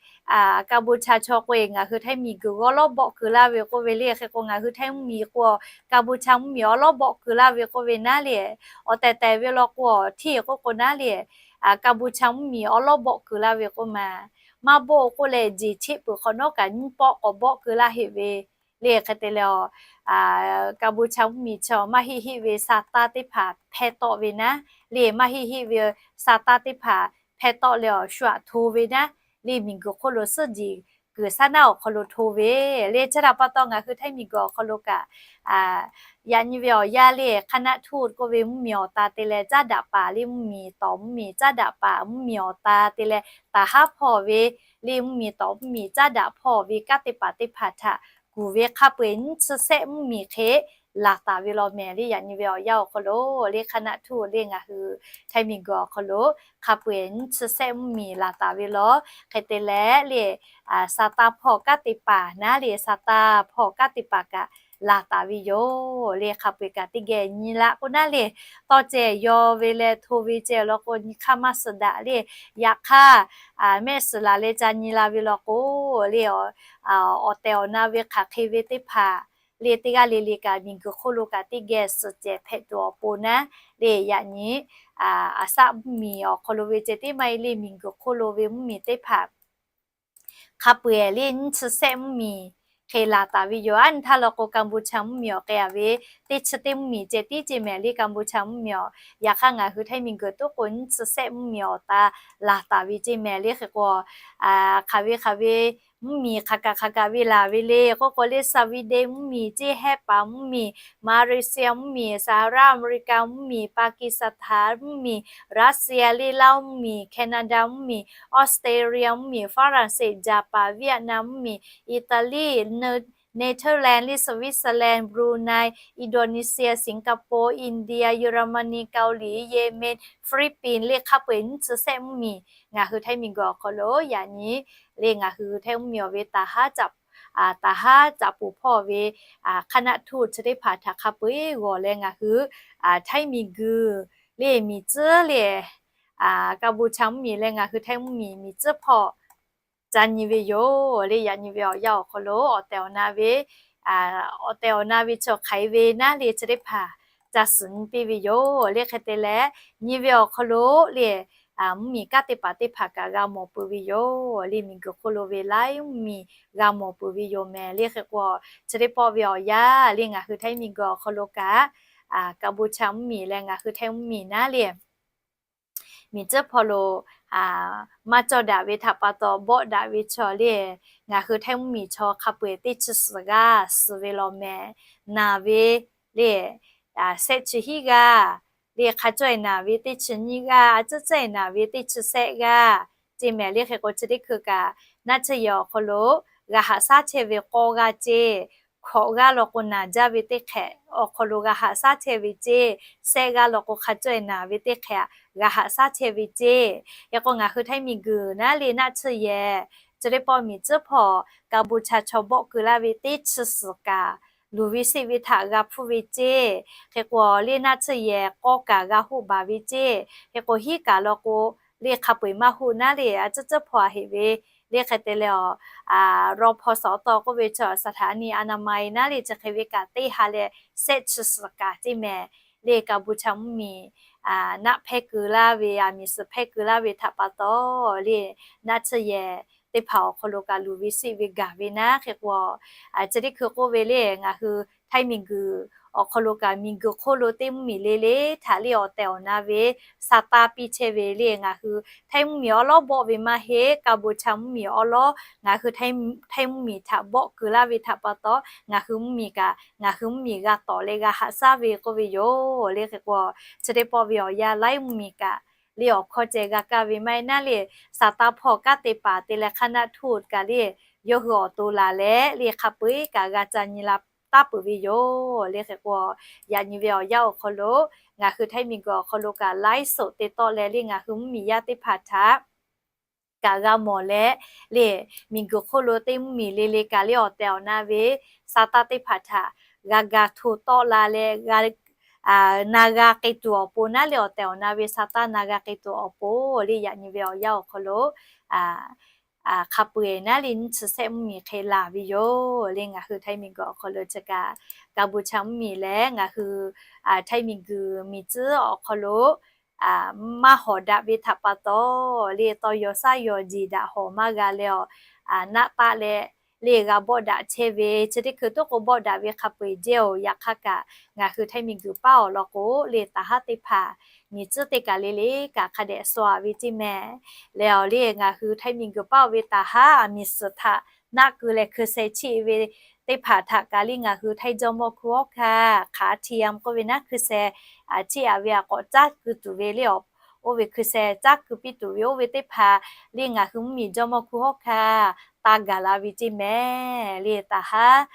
Kaˍbonˍ cha chaw k'o-e ngaˬ hui Htaiˇ miˬguiˬ awˉ lawˉ bawˆ keu laˇ ve k'oˆ ve le. Hk'e k'o ngaˬ hui Htaiˇ mvuhˇmiˬ k'o, Kaˍbonˍ cha mvuhˇmiˬ awˉ lawˉ bawˆ keu laˇ ve k'oˆ ve naˉ le, awˬ tehˬ tehˬ ve law k'o, hteˇ k'oˆ k'o naˉ le, Kaˍbonˍ cha mvuhˇmiˬ awˉ lawˉ bawˆ keu laˇ ve k'oˆ ma, maˇ bawˆ k'oˆ leh jeˬ cheˆ peuˬ hk'awꞈ nawˉ kaꞈ nyiˇ pawˆ k'awꞈ bawˆ keu laˇ heˆ ve le. Hk'e te leh, Kaˍbonˍ cha mvuhˇmiˬ chaw maˇ heˆ heˆ ve sa taˇ teˇ hpaˍ hpeh tawˆ ve naˉ le, maˇ heˆ heˆ ve sa taˇ teˇ hpaˍ hpeh tawˆ leh awˬ shu aꞈ hto ve naˉ le, miˬguiˬ hk'oˆ lo suhˉ jeˬ kuiˬ saˉ naˉ awˬ hk'aw lo hto ve le. Chi htaꞈ pa taw ngaˬ hui Htaiˇ miˬguiˬ awˬ hk'aw lo kaꞈ, yaꞈ nyi ve awˬ yanˇ le, hk'aˉ naˆ htuˇ k'oˆ ve mvuhˇmiˬ awˬ ta te leh caˉ daꞈ paˍ le, mvuhˇmiˬ tawˍ mvuhˇmiˬ caˉ daꞈ paˍ mvuhˇmiˬ awˬ ta te leh taˍ haˉ hpawˇ ve le, mvuhˇmiˬ tawˍ mvuhˇmiˬ caˉ daꞈ hpawˇ ve kanˉ te paˍ teˇ hpaˍ htaꞈ kuˬ ve hk'a peu-eˬ nyiˇ chi sehˆ mvuhˇmiˬ hk'e laˬ taˍ ve law mehˍ le. Yaꞈ nyi ve awˬ yanˇ awˬ hk'aw lo le, hk'aˉ naˆ htuˇ le ngaˬ hui Htaiˇ miˬguiˬ awˬ hk'aw lo hk'a peu-eˬ nyiˇ chi sehˆ mvuhˇmiˬ laˬ taˍ ve law. Hk'e te leh le, sa taˇ hpawˇ kanˉ te paˍ naˉ le, sa taˇ hpawˇ kanˉ te paˍ kaꞈ laˬ taˍ ve yoˬ le. Hk'a peu-eˬ kaꞈ teˇ geh nyi la k'o naˉ le, tawˇ ceh yaw ve leh hto ve ceh law k'o nyi hk'aˇ maˇ suh daꞈ le. Yaꞈ hk'aˇ, mehˆ suhˍ laˬ leh ca nyi la ve law k'o le, awˬ tehˬ awˬ na ve hk'aˬ hk'e ve teˇ hpaˍ le teˇ g'aˇ le le kaꞈ miˬguiˬ hk'oˆ lo kaꞈ teˇ geh suhˍ cehˬ hpehꞈ tuˬ awˬ pon naˉ le, yaꞈ nyi a saˆ mvuhˇmiˬ awˬ hk'aw lo ve ceh tiˉ maˇ heˆ le, miˬguiˬ hk'oˆ lo ve mvuhˇmiˬ teˇ hpaˍ hk'a peu-eˬ le nyiˇ chi sehˆ mvuhˇmiˬ hk'e laˬ taˍ ve yoˬ. Aˉ nyi htaˇ law k'o Kaˍbonˍ cha mvuhˇmiˬ awˬ k'ai ve teˇ chi teˇ mvuhˇmiˬ ceh tiˉ ceˇ mehˍ le, Kaˍbonˍ cha mvuhˇmiˬ awˬ. Yaꞈ hk'aˇ ngaˬ hui Htaiˇ miˬguiˬ tuˉ k'o nyiˇ chi sehˆ mvuhˇmiˬ awˬ ta laˬ taˍ ve ceˇ mehˍ le. Hk'e k'o, hk'aˬ ve hk'aˬ ve mvuhˇmiˬ hk'aˬ kaꞈ hk'aˬ kaꞈ ve laˬ ve le k'oˆ k'o le, Swiˍdeˍ mvuhˇmiˬ, Ceˇ Hehˉ paˍ mvuhˇmiˬ, Malaysia mvuhˇmiˬ, Sahara America mvuhˇmiˬ, Pakistan mvuhˇmiˬ, Russia le Laˇ mvuhˇmiˬ, Canada mvuhˇmiˬ, Australia mvuhˇmiˬ, France, Japan, Vietnam mvuhˇmiˬ, Italy, Netherlands le Switzerland, Brunei, Indonesia, Singapore, India, Germany, Kaoˍliˍ, Yemen, Philippines le hk'a peu-eˬ nyiˇ chi sehˆ mvuhˇmiˬ ngaˬ hui Htaiˇ miˬguiˬ awˬ hk'aw lo yaꞈ nyi le ngaˬ hui Htaiˇ mvuhˇmiˬ awˬ ve taˍ haˉ caꞈ, taˍ haˉ caꞈ poˍ hpawˇ ve hk'aˉ naˆ htuˇ chi teˇ hpaˍ htaꞈ hk'a peu-eˬ g'awˬ leh ngaˬ hui Htaiˇ miˬguiˬ le miˬ tcuhˉ le Kaˍbonˍ cha mvuhˇmiˬ leh ngaˬ hui Htaiˇ mvuhˇmiˬ miˬ tcuhˉ hpawˇ ca nyi ve yoˬ le. Yaꞈ nyi ve awˬ yanˇ awˬ hk'aw lo awˬ tehˬ awˬ na ve, awˬ tehˬ awˬ na ve chi hk'aˬ hk'e ve naˉ le chi teˇ hpaˍ ca suhˍ nyi piˇ ve yoˬ le. Hk'e te leh nyi ve awˬ hk'aw lo le mvuhˇmiˬ kanˉ te paˍ teˇ hpaˍ kaꞈ g'a mawˬ peuˬ ve yoˬ le. Miˬguiˬ hk'oˆ lo ve laiˉ mvuhˇmiˬ g'a mawˬ peuˬ ve yoˬ mehˍ le. Hk'e k'o chi teˇ pawˆ ve awˬ yanˇ le ngaˬ hui Htaiˇ miˬguiˬ awˬ hk'aw lo kaꞈ Kaˍbonˍ cha mvuhˇmiˬ leh ngaˬ hui Htaiˇ mvuhˇmiˬ naˉ le miˬ tcuhˉ hpawˇ lo maˇ cawˇ daꞈ ve htaꞈ pa taw bawˆ daꞈ ve chaw le, ngaˬ hui Htaiˇ mvuhˇmiˬ chaw hk'a peu-eˬ teˇ chi suhˍ g'aˇ suh ve law mehˍ. Naˬ ve le sehˆ chi hiˉ g'aˇ le, hk'a cawˇ-e naˬ ve teˇ chi nyiˇ g'aˇ, a ciˉ ciˉ-e naˬ ve teˇ chi sehˆ g'aˇ ceˇ mehˍ le. Hk'e k'o chi teˇ hkui kaꞈ naˆ tsuhˇ yehˬ awˬ hk'aw lo g'a haꞈ shaˉ chehˇ ve k'awˇ g'aˇ ceˇ, hkawꞈ g'aˇ law k'o naˬ jaˇ ve teˇ hk'ehꞈ awˬ hk'aw lo g'a haꞈ shaˉ chehˇ ve ceˇ, sehˆ g'aˇ law k'o hk'a cawˇ-e naˬ ve teˇ hk'ehꞈ g'a haꞈ shaˉ chehˇ ve ceˇ. Hk'e k'o ngaˬ hui Htaiˇ miˬguiˬ naˉ le naˆ tsuhˇ yehˬ chi teˇ pawˆ miˬ tcuhˉ hpawˇ Kaˍbonˍ cha chaw bawˆ keu laˇ ve teˇ chi suhˍ kaꞈ luˬ ve seˆ ve htaꞈ g'a hpuˇ ve ceˇ. Hk'e k'o le naˆ tsuhˇ yehˬ k'awˇ kaꞈ g'a hoˆ baˬ ve ceˇ. Hk'e k'o hiˉ kaꞈ law k'o le hk'a peu-eˬ maˇ hoˆ naˉ le a ciˉ ciˉ hpawˇ a heꞈ ve le. Hk'e te leh raw hpaw sawˍ taw k'oˆ ve chaw สถานีอนามัย naˉ le chi hk'e ve kaꞈ teˇ ha leh sehˆ chi suhˍ kaꞈ ceˇ mehˍ le. Kaˍbonˍ cha mvuhˇmiˬ naˆ hpehˇ keu laˇ ve, aˬ miˍ suhˍ hpehˇ keu laˇ ve htaꞈ pa taw le naˆ tsuhˇ yehˬ teˇ hpaˍ awˬ hk'aw lo kaꞈ luˬ ve seˆ ve gaˬ ve naˉ. Hk'e k'o chi teˇ hkui k'oˆ ve le ngaˬ hui Htaiˇ miˬguiˬ awˬ hk'aw lo kaꞈ miˬguiˬ hk'oˆ lo teˇ mvuhˇmiˬ le le htaꞈ le awˬ tehˬ awˬ na ve sa taˇ piˇ chehˇ ve le ngaˬ hui Htaiˇ mvuhˇmiˬ awˉ lawˉ bawˆ ve maˇ heˆ, Kaˍbonˍ cha mvuhˇmiˬ awˉ lawˉ ngaˬ hui Htaiˇ mvuhˇmiˬ htaꞈ bawˆ keu laˇ ve htaꞈ pa taw ngaˬ hui mvuhˇmiˬ kaꞈ ngaˬ hui mvuhˇmiˬ g'a tawˍ leh g'a haꞈ shaˉ ve k'oˆ ve yoˬ le. Hk'e k'o chi teˇ pawˆ ve awˬ yanˇ laiˉ mvuhˇmiˬ kaꞈ le awˬ hkawˇ ceh g'a kaˇ ve maˇ heˆ naˉ le, sa taˇ hpawˇ kanˉ te paˍ te leh hk'aˉ naˆ htuˇ kaꞈ le yawˇ hui awˬ to laˬ leh le hk'a peu-eˬ kaꞈ g'a ca nyi la taˉ peuˬ ve yoˬ le. Hk'e k'o yaꞈ nyi ve awˬ yanˇ awˬ hk'aw lo ngaˬ hui Htaiˇ miˬguiˬ awˬ hk'aw lo kaꞈ ไลฟ์สด te tawˆ leh le ngaˬ hui mvuhˇmiˬ yaˇ teˇ hpaˍ htaꞈ kaꞈ g'a mawˬ leh le miˬguiˬ hk'oˆ lo teˇ mvuhˇmiˬ le le kaꞈ le awˬ tehˬ awˬ na ve sa taˇ teˇ hpaˍ htaꞈ g'a ga hto tawˆ la leh g'a na g'a k'ai tuˬ awˬ pon naˉ le, awˬ tehˬ awˬ na ve sa taˇ na g'a k'ai tuˬ awˬ pon le, yaꞈ nyi ve awˬ yanˇ awˬ hk'aw lo hk'a peu-eˬ naˉ le nyiˇ chi shehˆ mvuhˇmiˬ hk'e laˬ ve yoˬ le. Ngaˬ hui htaiˇ miˬguiˬ awˬ hk'aw lo chi kaꞈ, Kaˍbuˍchaˍ mvuhˇmiˬ leh ngaˬ hui htaiˇ miˬguiˬ miˬ tcuhˉ awˬ hk'aw lo maˇ hawˍ daꞈ ve htaꞈ pa taw le, tawˇ yaw shaˉ yaw jeˬ daꞈ hawˍ maˇ g'a leh awˬ, naˆ taˆ leh le g'a bawˆ daꞈ chehˇ ve, chi teˇ hkui toˆ k'o bawˆ daꞈ ve hk'a peu-eˬ jehˇ-oˬ. Yaꞈ hk'aˇ kaꞈ ngaˬ hui htaiˇ miˬguiˬ paˉ awˬ lawn k'o le, taˍ haˉ teˇ hpaˍ miˬ tcuhˉ teˇ kaˬ le le kaꞈ hk'a dehꞈ sawˍ-aꞈ ve ceˇ mehˍ. Leh awˬ le ngaˬ hui htaiˇ miˬguiˬ paˉ oˇ ve taˍ haˉ miˬ suhˍ htaꞈ naˆ keu leh hkui sheh cheˆ ve teˇ hpaˍ htaꞈ kaꞈ le, ngaˬ hui htaiˇ jawˇmawˇ hku hawˉ hkanˇ hk'aˬ htiˇ yaˇ k'oˆ ve naˉ hkui sheh cheˆ-aꞈ ve htaꞈ k'awꞈ caˉ keu tuˬ ve le awˬ, oˇ ve hkui sheh caˉ keu piˇ tuˬ ve oˇ ve teˇ hpaˍ le ngaˬ hui mvuhˇmiˬ jawˇmawˇ hku hawˉ hkanˇ taˇ gaˬ la ve ceˇ mehˍ le. Taˍ haˉ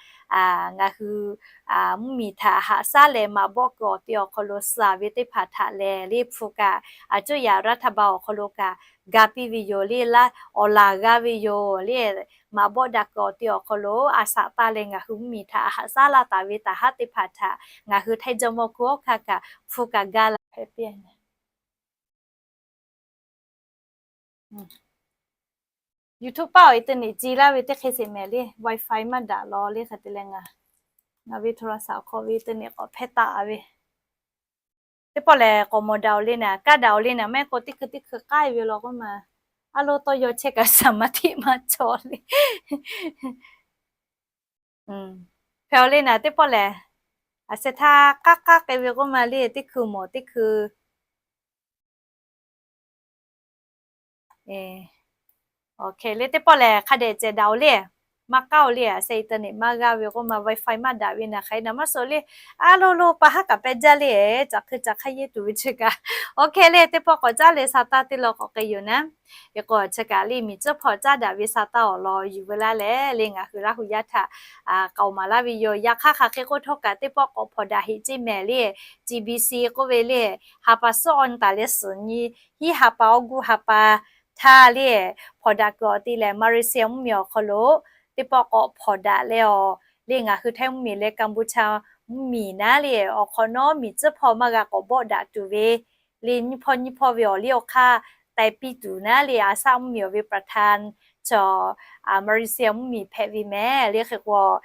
ngaˬ hui mvuhˇmiˬ htaꞈ haꞈ shaˉ leh maꞈ bawˆ keu awˬ ti awˬ hk'aw lo suh-aꞈ ve teˇ hpaˍ htaꞈ lehˬ le hpu kaꞈ, aˬ cuˇ yaꞈ raˇ htaˇ ba awˬ hk'aw lo kaꞈ ga piˇ ve yoˬ le, laˇ awˬ laˬ g'a ve yoˬ le. Maꞈ bawˆ daꞈ keu awˬ ti awˬ hk'aw lo a shaꞈ taˇ leh ngaˬ hui mvuhˇmiˬ htaꞈ haꞈ shaˉ laˇ taˍ ve taˍ haˉ teˇ hpaˍ htaꞈ ngaˬ hui htaiˇ jawˇmawˇ hku hawˉ hkanˇ kaꞈ hpu kaꞈ ga la hpehꞈ piˇ YouTube paˉ awˬ internet ci laˇ ve teˇ hk'e sheˍ mehˍ le, WiFi maˇ daꞈ law le hk'e te leh ngaˬ, ngaˬ ve โทรศัพท์ awˬ hk'aw ve internet k'awꞈ hpehˇ taˍ ve. Teˇ pawˆ lehˬ k'awꞈ mawˬ daꞈ-oˬ le naˍ, kaˇ daꞈ-oˬ le naˍ, maˇ heˆ k'o teˇ hkui teˇ hkui k'aiˉ ve law k'oˆ ma, aˉ loˉ tawˇ yaw chehˇ kaꞈ saˍmaˍdiˆ maˇ cawˬ le. Hpehꞈ-oˬ le naˍ, teˇ pawˆ lehˬ, aˬ sheh htaˇ k'aˉ k'aˉ k'ai ve k'oˆ ma le, teˇ hkui mawˬ teˇ hkui Awˬ hk'e le teˇ pawˆ lehˬ hk'a dehꞈ cehˬ daꞈ-oˬ le. Maˇ k'aˉ-oˬ le, aˬ sheh internet maˇ g'aˇ ve k'oˆ ma, WiFi maˇ daꞈ ve naˍ hk'aˬ hk'e naˍ maˇ suh le. Aˉ loˉ loˉ pa haˉ kaꞈ pehˇ jaˇ le, caˬ hk'e caˬ hk'aˇ yeˇ tuˬ ve chi kaꞈ. Awˬ hk'e le teˇ pawˆ k'awꞈ caˉ leh sa taˇ teˇ law k'awꞈ k'ai yoˬ naˉ. Hk'e k'o chi kaꞈ le miˬ tcuhˉ hpawˇ caˉ daꞈ ve sa taˇ awˬ lawn yuˬ ve laˇ leh le, ngaˬ hui Laˇ hu yaˇ htaꞈ k'aoˍ maˍ laˇ ve yoˬ. Yaꞈ hk'aˇ hk'aˬ hk'e k'oˆ htawˇ kaꞈ teˇ pawˆ k'awꞈ hpawnˬ daꞈ heꞈ ceˇ mehˍ le. GBC k'oˆ ve le, ha pa suhˉ awˬ taˍ leh suhˍ nyi hiˉ ha pa awˬ guˇ ha pa htaˇ le, hpawnˬ daꞈ kuiˬ awˬ ti lehˬ Malaysia mvuhˇmiˬ awˬ hk'aw lo teˇ pawˆ k'awꞈ hpawnˬ daꞈ leh awˬ le, ngaˬ hui Htaiˇ mvuhˇmiˬ leh Kampuchea mvuhˇmiˬ naˉ le, awˬ hk'awꞈ nawˉ miˬ tcuhˉ hpawˇ maˇ g'a k'awꞈ bawˆ daꞈ tuˬ ve le, nyiˇ hpawˇ nyiˇ hpawˇ ve awˬ liˇ awˬ hk'aˇ taiˍ piˇ tuˬ naˉ le, aˬ shaˆ mvuhˇmiˬ awˬ ve ประธาน chaw Malaysia mvuhˇmiˬ hpehꞈ ve mehˍ le. Hk'e k'o,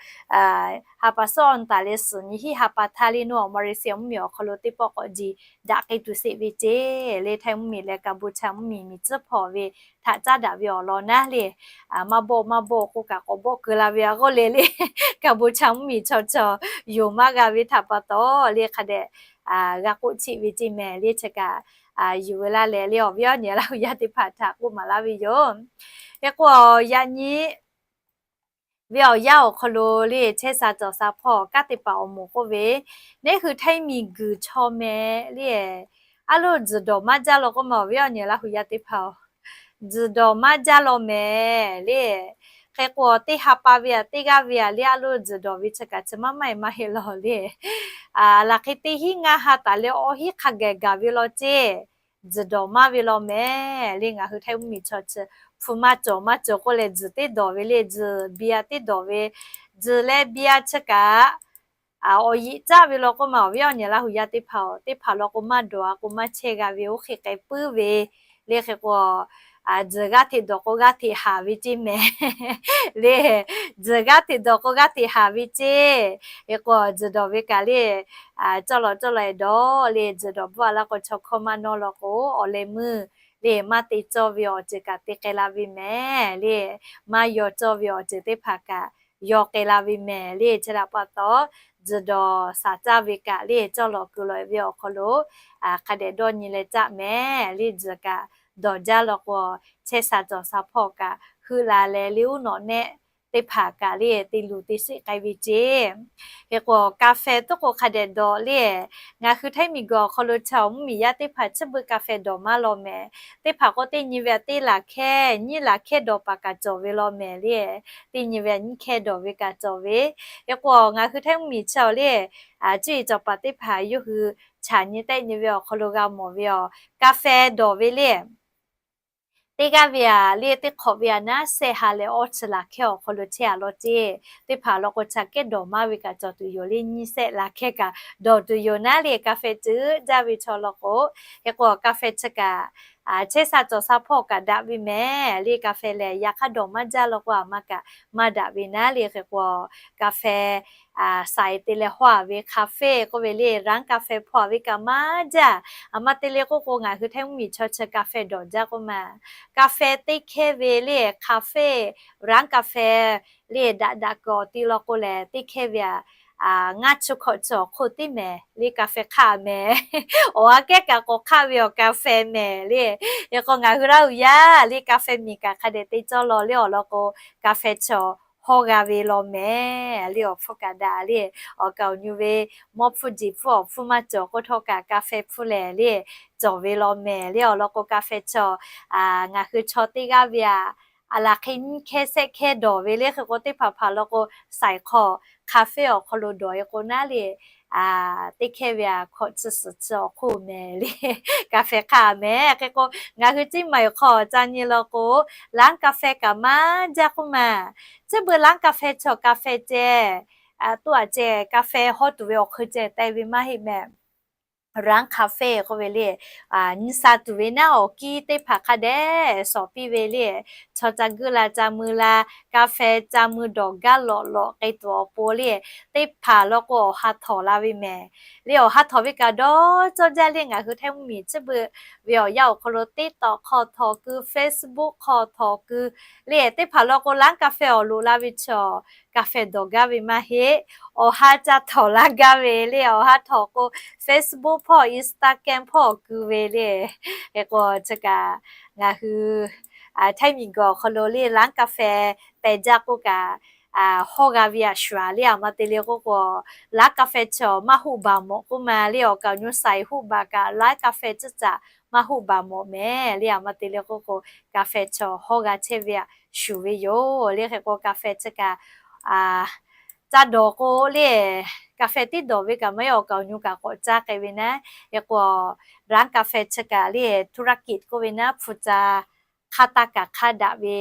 ha pa suhˉ awˬ taˍ leh suhˍ nyi hiˉ ha pa htaˇ le naw Malaysia mvuhˇmiˬ awˬ hk'aw lo teˇ pawˆ k'awꞈ ji daꞈ k'ai tuˬ sheˍ ve ceˇ le. Htaiˇ mvuhˇmiˬ leh Kampuchea mvuhˇmiˬ miˬ tcuhˉ hpawˇ ve htaꞈ caˉ daꞈ ve awˬ lawn naˉ le, maˇ bawˆ maˇ bawˆ k'oˆ kaꞈ k'awꞈ bawˆ keu la ve a g'awˇ le le, Kampuchea mvuhˇmiˬ chaw chaw yonˍ maˇ g'a ve htaꞈ pa taw le hk'a dehꞈ g'a k'oˆ cheˆ ve ceˇ mehˍ le. Chi kaꞈ yuˬ ve laˇ leh le, awˬ viˉ awˬ nyi Laˇ hu yaˇ teˇ hpaˍ htaꞈ k'oˆ maˍ laˇ ve yoˬ. Hk'e k'o, yaꞈ nyi ve awˬ yanˇ awˬ hk'aw lo le, chehˇ sha cawˬ sha hpawˇ kanˉ te paˍ awˬ moˍ k'oˆ ve, neˉ hui Htaiˇ miˬguiˬ chaw mehˍ le, aˉ loˉ tzuhˬ dawˬ maˇ jaˇ law k'oˆ ma, awˬ viˉ awˬ nyi Laˇ hu yaˇ teˇ hpaˍ-oˬ, tzuhˬ dawˬ maˇ jaˇ law mehˍ le. Hk'e k'o, teˇ ha pa ve aꞈ teˇ g'aˇ ve aꞈ le, aˉ loˉ tzuhˬ dawˬ ve chi kaꞈ chi maˇ maˇ e maˇ heˆ law le. Laˬ hk'e teˇ hinˉ ngaˇ ha taˍ leh awˬ hinˉ hk'a gaˬ gaˬ ve law ceˇ, tzuhˬ dawˬ maˇ ve law mehˍ le. Ngaˬ hui Htaiˇ mvuhˇmiˬ chaw chi hpu maˇ cawˬ maˇ cawˬ k'oˆ leh, tzuhˬ teˇ dawˬ ve le, tzuhˬ biˇ aꞈ teˇ dawˬ ve, tzuhˬ leh biˇ aꞈ chi kaꞈ awˬ yeꞈ caˆ ve law k'oˆ ma, awˬ viˉ awˬ nyi Laˇ hu yaˇ teˇ hpaˍ-oˬ, teˇ hpaˍ law k'o maˇ dawˬ a k'o maˇ chehˇ g'a ve, oˇ hk'e k'ai puiˉ ve le. Hk'e k'o, tzuhˬ g'aˇ hteꞈ dawˬ k'o g'aˇ hteꞈ haˍ ve ceˇ mehˍ le. Tzuhˬ g'aˇ hteꞈ dawˬ k'o g'aˇ hteꞈ haˍ ve ceˇ. Hk'e k'o, tzuhˬ dawˬ ve kaꞈ le, cawˇ lawˬ cawˇ lawˬ e dawˬ le, tzuhˬ dawˬ bvuhˆ a laˇ k'o chaw hkawˇ maˇ nawˇ law k'o, awˬ leh meuˇ le maˇ te cawˇ ve awˬ ceuˬ kaꞈ te k'ai la ve mehˍ le. Maˇ yaw cawˇ ve awˬ ceuˬ teˇ hpaˍ kaꞈ yaw k'ai la ve mehˍ le. Chi htaꞈ pa taw, tzuhˬ dawˬ shaˍ caˇ ve kaꞈ le, cawˇ lawˬ kuiˬ lawˬ e ve awˬ hk'aw lo hk'a dehꞈ dawˇ nyi leh caˆ mehˍ le. Tzuhˬ kaꞈ dawˬ jaˇ law k'o, chehˇ sha cawˬ sha hpawˇ kaꞈ heuˆ la leh le, uˉ nawꞈ nehˆ teˇ hpaˍ kaꞈ le te luˬ te sheˆ k'ai ve ceˇ. Hk'e k'o, กาแฟ tuˉ k'o hk'a dehꞈ dawˬ le, ngaˬ hui Htaiˇ miˬguiˬ awˬ hk'aw lo chaw mvuhˇmiˬ yaˇ teˇ hpaˍ chi beuꞈ กาแฟ dawˬ maˇ law mehˍ. Teˇ hpaˍ k'o teˇ nyi ve aꞈ teˇ laˬ hkehˇ nyiˇ laˬ hkehˇ dawˬ paˍ kaꞈ cawˬ ve law mehˍ le. Teˇ nyi ve aꞈ nyiˇ hkehˇ dawˬ ve kaꞈ cawˬ ve. Hk'e k'o, ngaˬ hui Htaiˇ mvuhˇmiˬ chaw le, cuˇ yiˍ cawˬ paˍ teˇ hpaˍ yawˇ hui chaꞈ nyi tehˆ nyi ve awˬ hk'aw lo g'a mawˬ ve aˬ, กาแฟ dawˬ ve le. Teˇ g'aˇ ve aꞈ le, teˇ hk'awꞈ ve aꞈ naˉ sehˆ ha leh awˇ chi laˬ hkehˇ awˬ hk'aw lo chehˇ a law ceˇ. Teˇ hpaˍ law k'o, cha kehˉ dawˬ maˇ ve kaꞈ cawˬ tuˬ yoˬ le, nyiˇ sehˆ laˬ hkehˇ kaꞈ dawˬ tuˬ yoˬ naˉ le, กาแฟ ceuˬ jaˇ ve chaw law k'o. Hk'e k'o, กาแฟ chi kaꞈ chehˇ sha cawˬ sha hpawˇ kaꞈ daꞈ ve mehˍ le. กาแฟ lehˬ, yaꞈ hk'aˇ dawˬ maˇ jaˇ law k'o, aˬ ma kaꞈ maˇ daꞈ ve naˉ le. Hk'e k'o, กาแฟ saiˍ te leh hawˇ a ve คาเฟ่ k'oˆ ve le, ร้านกาแฟ hpawˇ a ve kaꞈ maˇ jaˇ. Aˬ ma te le k'oˆ k'o, ngaˬ hui Htaiˇ mvuhˇmiˬ chaw chi กาแฟ dawˬ jaˇ k'oˆ ma, กาแฟ teˇ hkehˇ ve le, คาเฟ่ ร้านกาแฟ le daꞈ daꞈ kuiˬ awˬ ti law k'o lehˬ, teˇ hkehˇ ve aꞈ ngaˇ chi hkawꞈ chi awˬ hk'oˆ tiˉ mehˍ le, กาแฟ hk'aˆ mehˍ. Awˬ ha kehˉ kaꞈ k'awꞈ hk'aˆ ve awˬ กาแฟ mehˍ le. Hk'e k'o, ngaˬ hui Laˇ huˍ yaˇ le กาแฟ miˬ kaꞈ hk'a dehꞈ te cawˇ law le awˬ lawn k'o, กาแฟ chaw hawˇ g'a ve law mehˍ le. Awˬ hpfuhˇ kaꞈ daꞈ le, awˬ kaˍ awˬ nyi ve mawˇ hpfuhˇ jeˬ hpfuhˇ awˬ hpfuhˇ maˇ cawˬ k'oˆ htawˇ kaꞈ, กาแฟ hpfuhˇ lehˬ le cawˬ ve law mehˍ le. Awˬ lawn k'o, กาแฟ chaw ngaˬ hui chaw teˇ g'aˇ ve aꞈ, aˬ laˬ hk'e nyiˇ hkehˇ sehˆ hkehˇ dawˬ ve le. Hk'e k'o, teˇ hpaˍ hpaˍ law k'o, saiˍ hk'aw คาเฟ่ awˬ hk'aw lo dawˬ e k'o naˉ le, teˇ hkehˇ ve aꞈ hkawꞈ chi suhˍ chi awˬ hk'oˆ mehˍ le, กาแฟ hk'aˆ mehˍ. Hk'e k'o, ngaˬ hui Ciˇ maˬ awˬ hk'aw ca nyi law k'o, ร้านกาแฟ kaꞈ maˇ jaˇ k'oˆ ma. Chi beuꞈ ร้านกาแฟ chaw กาแฟ ceh, tuˇ aꞈ ceh กาแฟ hawˇ tuˬ ve awˬ hk'eun ceh te ve maˇ heˆ mehˍ. ร้านกาแฟ k'oˆ ve le, nyi sha tuˬ ve naˉ awˬ kiˇ teˇ hpaˍ hk'a dehꞈ shawˍ piˇ ve le. Chaw ca guˇ la ca mui la, กาแฟ ca mui dawˬ gaˇ lawꞈ lawꞈ k'ai tuˬ awˬ pon le, teˇ hpaˍ law k'o awˬ ha htawˍ la ve mehˍ le. Awˬ ha htawˍ ve kaꞈ dawˇ cawˇ jaˇ le. Ngaˬ hui Htaiˇ mvuhˇmiˬ chi beuꞈ ve awˬ yanˇ awˬ hk'aw lo TikTok hk'aw htawˍ keu, Facebook hk'aw htawˍ keu le, teˇ hpaˍ law k'o ร้านกาแฟ awˬ loꞈ la ve chaw กาแฟ dawˬ gaˇ ve maˇ heˆ. Awˬ ha ca htawˍ la gaˇ ve le. Awˬ ha htawˍ k'o, Facebook hpawˇ, Instagram hpawˇ keu ve le. Hk'e k'o, chi kaꞈ ngaˬ hui Htaiˇ miˬguiˬ awˬ hk'aw lo le ร้านกาแฟ pehˬ jaˇ k'oˆ kaꞈ, hawˇ g'a ve aꞈ shuˍ a le. Aˬ ma te le k'oˆ k'o, ร้านกาแฟ chaw maˇ hoˆ baˬ mawꞈ k'oˆ ma le. Awˬ kaˍ awˬ nyi saiˍ hoˆ baˬ kaꞈ, ร้านกาแฟ ceuˬ caꞈ maˇ hoˆ baˬ mawꞈ mehˍ le. Aˬ ma te le k'oˆ k'o, กาแฟ chaw hawˇ g'a chehˇ ve aꞈ shuˍ ve yoˬ le. Hk'e k'o, กาแฟ chi kaꞈ caˇ dawˬ k'o le, กาแฟ tiˉ dawˬ ve kaꞈ maˇ heˆ, awˬ kaˍ awˬ nyi kaꞈ k'awꞈ caˇ k'ai ve naˉ. Hk'e k'o, ร้านกาแฟ chi kaꞈ le ธุรกิจ k'oˆ ve naˉ, hpu ca hk'aˇ taˇ kaꞈ hk'aˇ daꞈ ve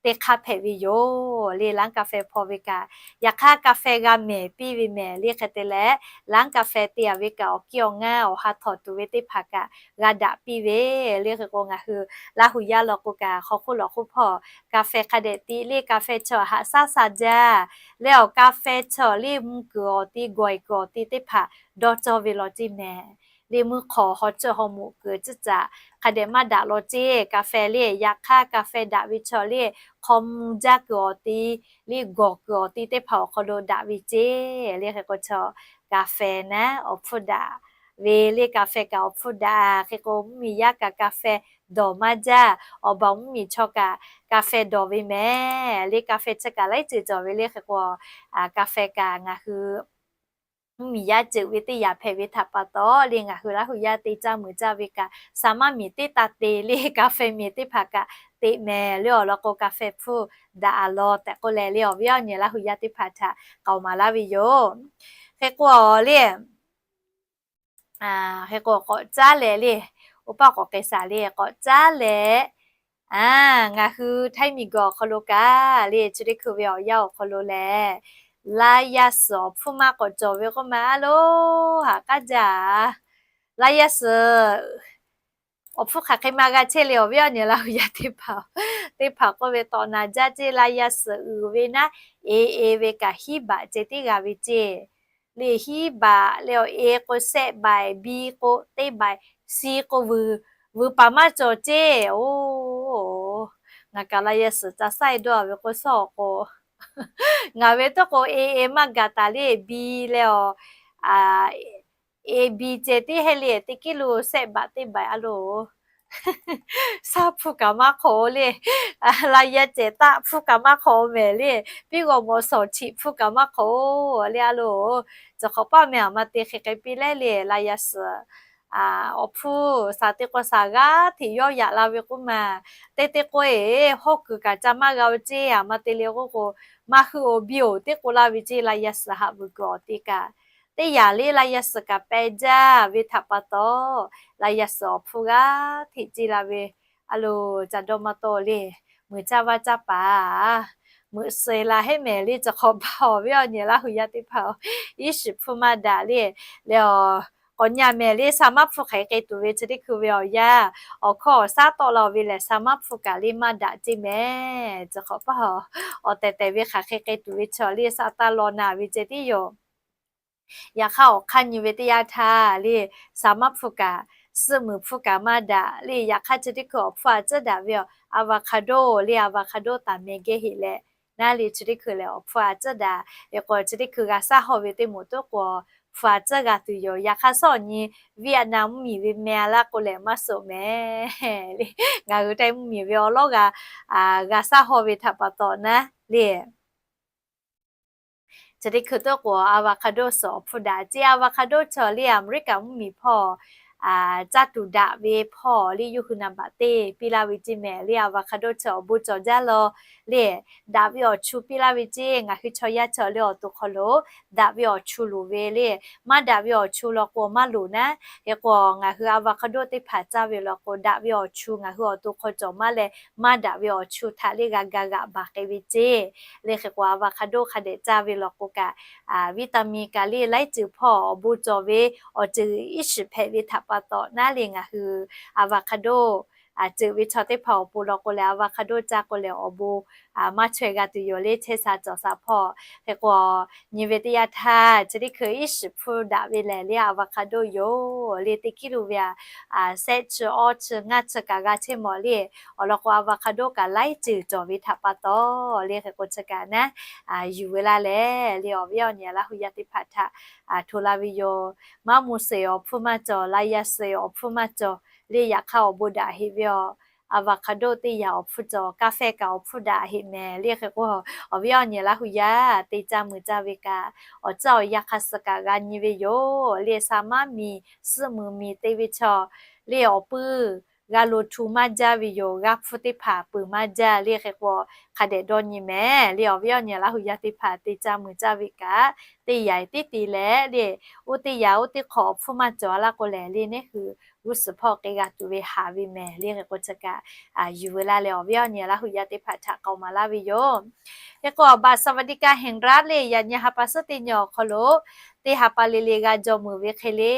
teˇ hk'aˇ hpehꞈ ve yoˬ le. ร้านกาแฟ hpawˇ ve kaꞈ, yaꞈ hk'aˇ กาแฟ g'a mehˍ piˇ ve mehˍ le. Hk'e te leh, ร้านกาแฟ te a ve kaꞈ awˬ kiˇ awˬ ngaˇ awˬ ha htawˍ tuˬ ve teˇ hpaˍ kaꞈ g'a daꞈ piˇ ve le. Hk'e k'o, ngaˬ hui Laˇ huˍ yaˇ law k'o kaꞈ, hk'aw hk'oˆ lawˬ hk'oˆ hpawˇ กาแฟ hk'a dehꞈ tiꞈ le. กาแฟ chaw haꞈ shaˉ sha jaˇ leh, awˬ กาแฟ chaw le mvuh kuiˬ awˬ ti, gawˬ kuiˬ awˬ ti teˇ hpaˍ dawˇ cawˇ ve law ceˇ mehˍ le. Mvuhˇ hk'awꞈ haw ceuˬ haw moꞈ kuiˬ ceuˬ caꞈ hk'a dehꞈ maˇ daꞈ law ceˇ. กาแฟ le yaꞈ hk'aˇ กาแฟ daꞈ ve chaw le, hk'aw mvuh jaˇ kuiˬ awˬ ti le, gawˬ kuiˬ awˬ ti teˇ hpaˍ awˬ hk'aw lo daꞈ ve ceˇ le. Hk'e k'o, chaw กาแฟ naˉ awˬ hpfuhˇ daꞈ ve le. กาแฟ kaꞈ awˬ hpfuhˇ daꞈ. Hk'e k'o, mvuhˇmiˬ yaˇ kaꞈ กาแฟ dawˬ maˇ jaˇ. Awˬ baˬ mvuhˇmiˬ chaw kaꞈ กาแฟ dawˬ ve mehˍ le. กาแฟ chi kaꞈ laiˉ ceuˬ cawˬ ve le. Hk'e k'o, กาแฟ kaꞈ ngaˬ hui mvuhˇmiˬ yaˇ ceuˬ ve teˇ yanˇ hpehꞈ ve htaꞈ pa taw le, ngaˬ hui Laˇ huˍ yaˇ te caˇ meuˍ caˇ ve kaꞈ, saˍ maˇ miˬ teˇ taˇ te le, กาแฟ miˬ teˇ hpaˍ kaꞈ teꞈ mehˍ le. Awˬ lawn k'o, กาแฟ hpfuhˇ daꞈ a law tehꞈ k'oˆ leh le, awˬ viˉ awˬ nyi Laˇ huˍ yaˇ teˇ hpaˍ htaꞈ k'aoˍ maˍ laˇ ve yoˬ. Hk'e k'o le, hk'e k'o k'awꞈ caˉ leh le, oˇ paˆ k'awꞈ k'ai shaˍ le, k'awꞈ caˉ leh, ngaˬ hui Htaiˇ miˬguiˬ awˬ hk'aw lo kaꞈ le, chi teˇ hkui ve awˬ yanˇ awˬ hk'aw lo lehˬ, ลายยาเสือ awˬ hpfuhˇ maˇ k'awꞈ cawˬ ve k'oˆ ma a loˬ, haꞈ k'aˉ jaˇ. ลายยาเสือ awˬ hpfuhˇ hk'aˬ hk'e ma g'a chehˇ le, awˬ viˉ awˬ nyi Laˇ huˍ yaˇ teˇ hpaˍ, teˇ hpaˍ k'oˆ ve tawꞈ naˍ jaˇ ceˇ. ลายยาเสือ uiˍ ve naˉ, e e ve kaꞈ hiˉ baꞈ ceh tiˉ g'a ve ceˇ. Le hiˉ baꞈ leh awˬ e k'o แสนบาท, bi k'o เต็มบาท, si k'o vuiˬ, vuiˬ paˍ maˇ cawˬ ceˇ. Oˬ, ngaˬ kaꞈ ลายยาเสือ ca saiˇ dawˇ a ve k'o shawˉ awˬ k'o, ngaˬ ve teˇ k'o e e maˇ gaˬ taˍ le, bi leh awˬ, e bi ceh tiˉ heh le, teˇ กิโล แสนบาท เต็มบาท a loˬ. Shaˉ hpfuhˇ kaꞈ maˇ hk'awꞈ le, ลายยา cehˬ taˆ hpfuhˇ kaꞈ maˇ hk'awꞈ mehˍ le, piˉ g'awˬ mawꞈ shawˍ chiꞈ hpfuhˇ kaꞈ maˇ hk'awꞈ le a loˬ. Cawˬ hk'awꞈ paˆ meh aˬ ma te hk'e k'ai piˇ leh le, ลายยาเสือ awˬ hpfuhˇ shaˍ te k'o shaˍ g'aˇ hteꞈ yawˇ yaꞈ la ve k'oˆ ma. Teˇ teˇ k'o e, hawˉ kuiˬ kaꞈ ca maˇ g'a oˬ ceˇ. Aˬ ma te le k'oˆ k'o, maˇ hui awˬ bi oˬ teˇ k'o laˇ ve ceˇ. ลายยาเสือ haꞈ vuiˬ kuiˬ awˬ te kaꞈ, teˇ yanˇ le ลายยาเสือ kaꞈ peh jaˇ ve htaꞈ pa taw, ลายยาเสือ awˬ hpfuhˇ g'aˇ hteꞈ ceˇ la ve a loˬ, caˬ dawˇ maˇ tawˆ le. Meuꞈ caˇ vaˇ caˇ paˍ, meuꞈ suhˍ la heˆ mehˍ le. Chi hk'awꞈ pa awˬ viˉ awˬ nyi Laˇ hu yaˇ teˇ hpaˍ, iˉ shiˍ hpfuhˇ maˇ daꞈ le. Leh awˬ k'awꞈ nyi mehˍ le, sha maˇ hpfuhˇ hk'aˬ hk'e k'ai tuˬ ve chi teˇ hkui ve awˬ yanˇ, awˬ hkawˇ awˬ shaˉ tawˆ la ve lehˬ, sha maˇ hpfuhˇ kaꞈ le maˇ daꞈ ceˇ mehˍ. Chi hk'awꞈ pa awˬ tehˬ tehˬ ve hk'aˬ hk'e k'ai tuˬ ve chaw le sha taˇ law naˍ ve ceh tiˉ yoˬ. Yaꞈ hk'aˇ awˬ hk'aˇ nyi ve teˇ yanˇ htaˇ le, sha maˇ hpfuhˇ kaꞈ, suhˆ muiˬ hpfuhˇ kaꞈ maˇ daꞈ le. Yaꞈ hk'aˇ chi teˇ hkui awˬ hpfuhˇ a tcuhˉ daꞈ ve a, avocado le, avocado taˍ meh geh heˆ leh, naˉ le chi teˇ hkui lehˬ awˬ hpfuhˇ a tcuhˉ daꞈ. Hk'e k'o chi teˇ hkui g'a shaˉ hawˇ ve teˇ moˍ tuˉ k'o, hpfuhˇ a tcuhˉ g'a tuˬ yoˬ. Yaꞈ hk'aˇ suhˉ awˬ nyi Vietnam mvuhˇmiˬ ve meh a laˇ k'o lehˬ maˇ suh mehˍ le. Ngaˬ hui teˇ mvuhˇmiˬ ve awˬ lawˉ g'a, g'a shaˉ hawˇ ve htaꞈ pa taw naˉ le. Chi teˇ hkui tuˉ k'o avocado suhˍ awˬ hpfuhˇ daꞈ ceˇ. Avocado chaw le Aˍmeˍriˆkaˍ mvuhˇmiˬ hpawˇ caˇ tuˬ daꞈ ve hpawˇ le yawˇ hui naˍ baꞈ teˇ piˇ laˇ ve ceˇ mehˍ le. Avocado chaw awˬ bon cawˬ jaˇ law le, daꞈ ve awˬ chu piˇ laˇ ve ceˇ. Ngaˬ hui chaw yaˇ chaw le awˬ to hk'aw lo daꞈ ve awˬ chu loˍ ve le. Maˇ daꞈ ve awˬ chu law k'o maˇ loˍ naˉ. Hk'e k'o ngaˬ hui avocado teˇ hpaˍ caˇ ve law k'o, daꞈ ve awˬ chu ngaˬ hui awˬ to hk'aw cawˬ maˇ leh, maˇ daꞈ ve awˬ chu htaꞈ le g'a ga g'aꞈ baˬ k'ai ve ceˇ. Le hk'e k'o avocado hk'a dehꞈ caˇ ve law k'o kaꞈ, vitamin kaꞈ le laiˉ ceuˬ hpawˇ awˬ bon cawˬ ve awˬ ceuˬ iˉ shiˍ hpehꞈ ve htaꞈ pa taw naˉ le ngaˬ hui avocado ceuˬ ve chaw teˇ hpaˍ awˬ pon law k'o lehˬ, avocado caˇ k'o lehˬ awˬ bon maˇ chaweh g'a tuˬ yoˬ le. Chehˇ sha cawˬ sha hpawˇ hk'e k'o, nyi ve teˇ yanˇ htaˇ chi teˇ hkui iˉ shiˍ hpfuhˇ daꞈ ve lehˬ le avocado yoˬ le. Teˇ kiˇ lo ve a, shehˆ chi, awˇ chi, ngaˇ chi kaꞈ g'a chehˇ mawˬ le. Awˬ lawn k'o avocado kaꞈ laiˉ ceuˬ cawˬ ve htaꞈ pa taw le. Hk'e k'o chi kaꞈ naˉ yuˬ ve laˇ leh le awˬ viˉ awˬ nyi Laˇ hu yaˇ teˇ hpaˍ htaꞈ hto la ve yoˬ. Maˇ mu suhˍ awˬ hpfuhˇ maˇ cawˬ, la yaˇ suhˍ awˬ hpfuhˇ maˇ cawˬ le. Yaꞈ hk'aˇ awˬ bon daꞈ heˆ ve a, avocado teˇ yanˇ awˬ hpfuhˇ cawˬ, kaˇ fehˇ kaꞈ awˬ hpfuhˇ daꞈ heˆ mehˍ le. Hk'e k'o awˬ viˉ awˬ nyi Laˇ hu yaˇ te caˇ mui caˇ ve kaꞈ, awˬ tcuhˉ awˬ yanˇ hk'a suh kaꞈ g'a nyi ve yoˬ le. Sha maˇ miˬ, suhˆ muiˬ miˬ te ve chaw le awˬ puiˇ g'a lo htu maˇ jaˇ ve yoˬ. G'aˇ hpfuhˇ teˇ hpaˍ peuˬ maˇ jaˇ le. Hk'e k'o hk'a dehꞈ dawˇ nyi mehˍ le awˬ viˉ awˬ nyi Laˇ hu yaˇ teˇ hpaˍ te caˇ mui caˇ ve kaꞈ, teˇ yanˇ tiˉ te leh le, oˇ teˇ yanˇ oˇ teˇ hk'awꞈ awˬ hpfuhˇ maˇ cawˬ laˇ k'o lehˬ le, neˇ hui g'uˇ suhˍ hpawˇ k'e g'a tuˬ ve haˍ ve mehˍ le. Hk'e k'o chi kaꞈ yuˬ ve laˇ leh awˬ viˉ awˬ nyi Laˇ hu yaˇ teˇ hpaˍ htaꞈ k'aoˍ maˍ laˇ ve yoˬ. Hk'e k'o บัตรสวัสดิการแห่งรัฐ le yaꞈ nyi ha pa suhˉ teˇ nyi awˬ hk'aw lo teˇ ha pa le le g'a jaw meuˍ ve hk'e le,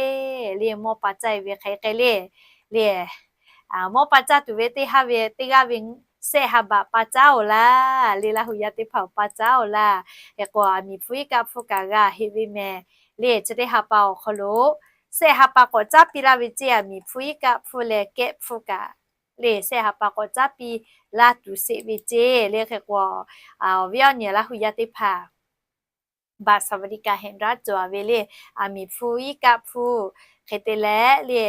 le mawˇ pa caˇ ve hk'e hk'e le, le mawˇ pa caˇ tuˬ ve teˇ ha ve teˇ g'aˇ ve shehˆ ha baꞈ pa caˉ-oˬ laˇ le. Laˇ hu yaˇ teˇ hpaˍ pa caˉ-oˬ laˇ. Hk'e k'o aˬ miˍ hpfuhˇ iˉ kaˆ hpfuhˇ kaꞈ g'a heˆ ve mehˍ le. Chi teˇ ha pa awˬ hk'aw lo shehˆ ha pa k'awꞈ caˉ piˇ laˇ ve ceˇ. Aˬ miˍ hpfuhˇ iˉ kaˆ hpfuhˇ leh kehˆ hpfuhˇ kaꞈ le shehˆ ha pa k'awꞈ caˉ piˇ laˇ tuˬ sheˍ ve ceˇ le. Hk'e k'o awˬ viˉ awˬ nyi Laˇ hu yaˇ teˇ hpaˍ บัตรสวัสดิการแห่งรัฐ cawˬ ve le, aˬ miˍ hpfuhˇ iˉ kaˆ hpfuhˇ hk'e te leh le,